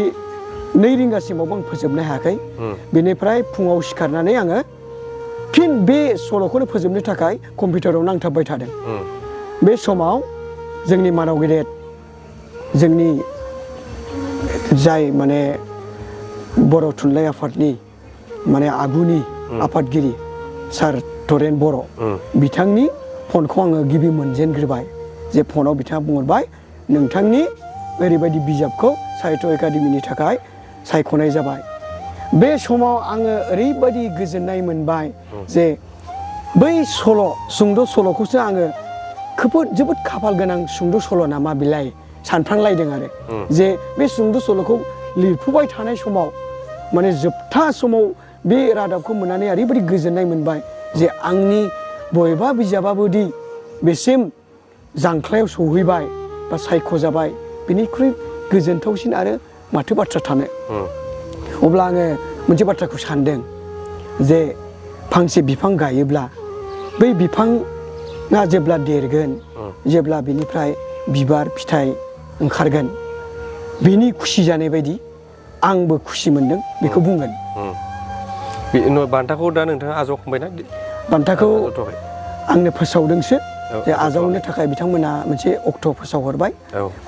2 रिंगासिमावबो आं फोजोबनो हायाखै। बेनिफ्राय फुङाव सिखारनानै आङो फिन बे सल'खौनो फोजोबनो थाखाय कम्पिउटाराव नांथाबबाय थादों। बे समाव जोंनि मानाव गेदेर जोंनि जाय माने बर' थुनलाइ आफादनि माने आगुनि आफादगिरि सार तरेन बर' बिथांनि फनखौ आङो गिबि मोनजेनग्रोबाय जे फनाव बिथाङा बुंहरबाय नोंथांनि ओरैबायदि बिजाबखौ साहित्य एकाडेमिनि थाखाय सायख'नाय जाबाय। बे समाव आङो ओरैबायदि गोजोननाय मोनबाय जे बै सुंद' सल'खौसो आङो जोबोद खाफाल गोनां सुंद' सल' नामा बिलाय सानफ्रांलायदों आरो जे बे सुंद' सल'खौ लिरफुबाय थानाय समाव माने जोबथा समाव बे रादाबखौ मोननानै ओरैबायदि गोजोननाय मोनबाय जे आंनि बबेबा बिजाबाबोदि बेसिम जांख्लायाव सौहैबाय बा सायख'जाबाय बेनिख्रुइ गोजोनथावसिन आरो माथो बाथ्रा थानो। अब्ला आङो मोनसे बाथ्राखौ सानदों जे फांसे बिफां गायोब्ला बै बिफाङा जेब्ला देरगोन जेब्ला बिनिफ्राय बिबार फिथाइ ओंखारगोन बेनि खुसि जानाय बायदि आंबो खुसि मोनदों बेखौ बुंगोन। बान्थाखौ दा नोंथाङा आजावखांबायना? बान्थाखौ आंनो फोसावदोंसो जे आजावनो थाखाय बिथांमोना मोनसे अक्ट' फोसावहरबाय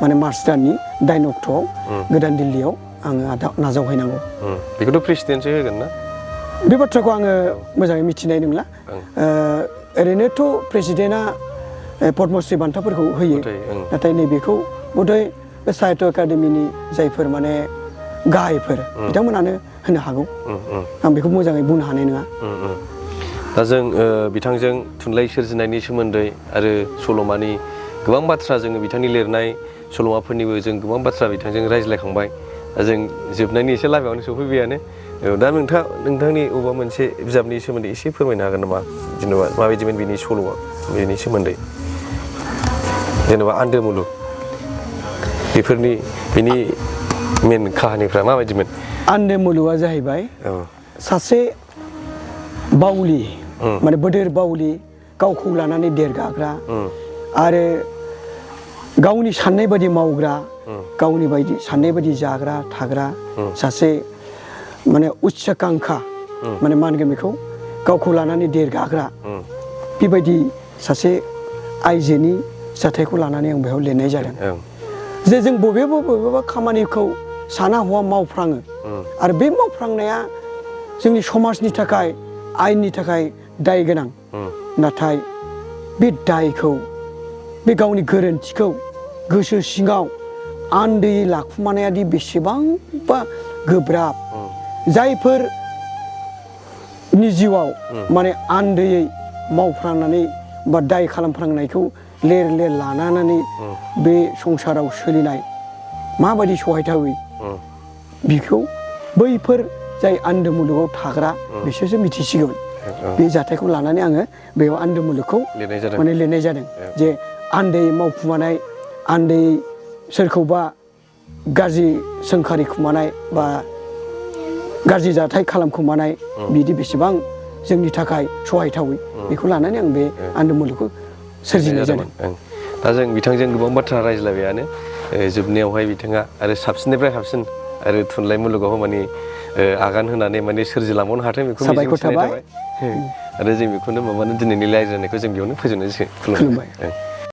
माने मार्च दाननि 8 अक्ट'आव गोदान दिल्लीयाव आङो नाजावहैनांगौ। बेखौथ' प्रेसिडेन्टसो होगोन ना? बे बाथ्राखौ आङो मोजाङै मिथिनाय नंला। ओरैनोथ' प्रेसिडेन्टआ पद्मश्री बान्थाफोरखौ होयो, नाथाय नैबेखौ बधय बे साहित्य एकाडेमिनि जायफोर माने गाहायफोर बिथांमोनानो होनो हागौ। आं बेखौ मोजाङै बुंनो हानाय नङा। दा जों बिथांजों थुनलाइ सोरजिनायनि सोमोन्दै आरो सल'मानि गोबां बाथ्रा जोङो बिथांनि लिरनाय सल'माफोरनिबो जों गोबां बाथ्रा बिथांजों रायज्लायखांबाय। दा जों जोबनायनि एसे लामायावनो सफैबायानो। दा नोंथांनि अबेबा मोनसे बिजाबनि सोमोन्दै एसे फोरमायनो हागोन नामा? जेनेबा माबायदिमोन बिनि सल'आ, बेनि सोमोन्दै जेनेबा आन्दो मुलुग बेफोरनि बिनि मेन काहानिफ्रा माबायदिमोन? आन्दो मुलुगआ जाहैबाय सासे बावलि माने बोदोर बावलि, गावखौ लानानै देरगाग्रा आरो गावनि साननाय बायदि मावग्रा, गावनि बायदि साननाय बायदि जाग्रा थाग्रा सासे माने उच्चाकांक्षा माने मा होनगोन बेखौ गावखौ लानानै देरगाग्रा बेबायदि सासे आइजोनि जाथायखौ लानानै आं बेयाव लिरनाय जादों। जे जों बबेबा खामानिखौ साना हौवा मावफ्राङो आरो बे मावफ्रांनाया जोंनि समाजनि थाखाय आयेननि थाखाय दाय गोनां, नाथाय बे दायखौ बे गावनि गोरोन्थिखौ गोसो सिङाव आन्दैयै लाखुमानायादि बेसेबांबा गोब्राब, जायफोरनि जिउआव माने आन्दैयै मावफ्रांनानै बा दाय खालामफ्रांनायखौ लेर लेर लानानै बे संसाराव सोलिनाय माबायदि सहायथावै बिखौ बैफोर जाय आन्दो मुलुगाव थाग्रा बिसोरसो मिथिसिगोन। बे जाथायखौ लानानै आङो बेयाव आन्दो मुलुगखौ माने लिरनाय जादों जे आन्दैयै मावखुमानाय, आन्दैयै सोरखौबा गाज्रि सोंखारि खुमानाय बा गाज्रि जाथाय खालामखुमानाय बिदि बेसेबां जोंनि थाखाय सहायथावै बेखौ लानानै आं बे आन्दो मुलुगखौ सोरजिनाय जादों। दा जों बिथांजों गोबां बाथ्रा रायज्लायबायानो, जोबनायावहाय बिथाङा आरो साबसिननिफ्राय साबसिन आरो थुनलाइ मुलुगाव माने आगान होनानै माने सोरजिलांबावनो हाथों बेखौ मिजिंथिनाय थाबाय। आरो जों बेखौनो दिनैनि रायज्लायनायखौ जों बेयावनो फोजोबनोसै। खुलुमबाय।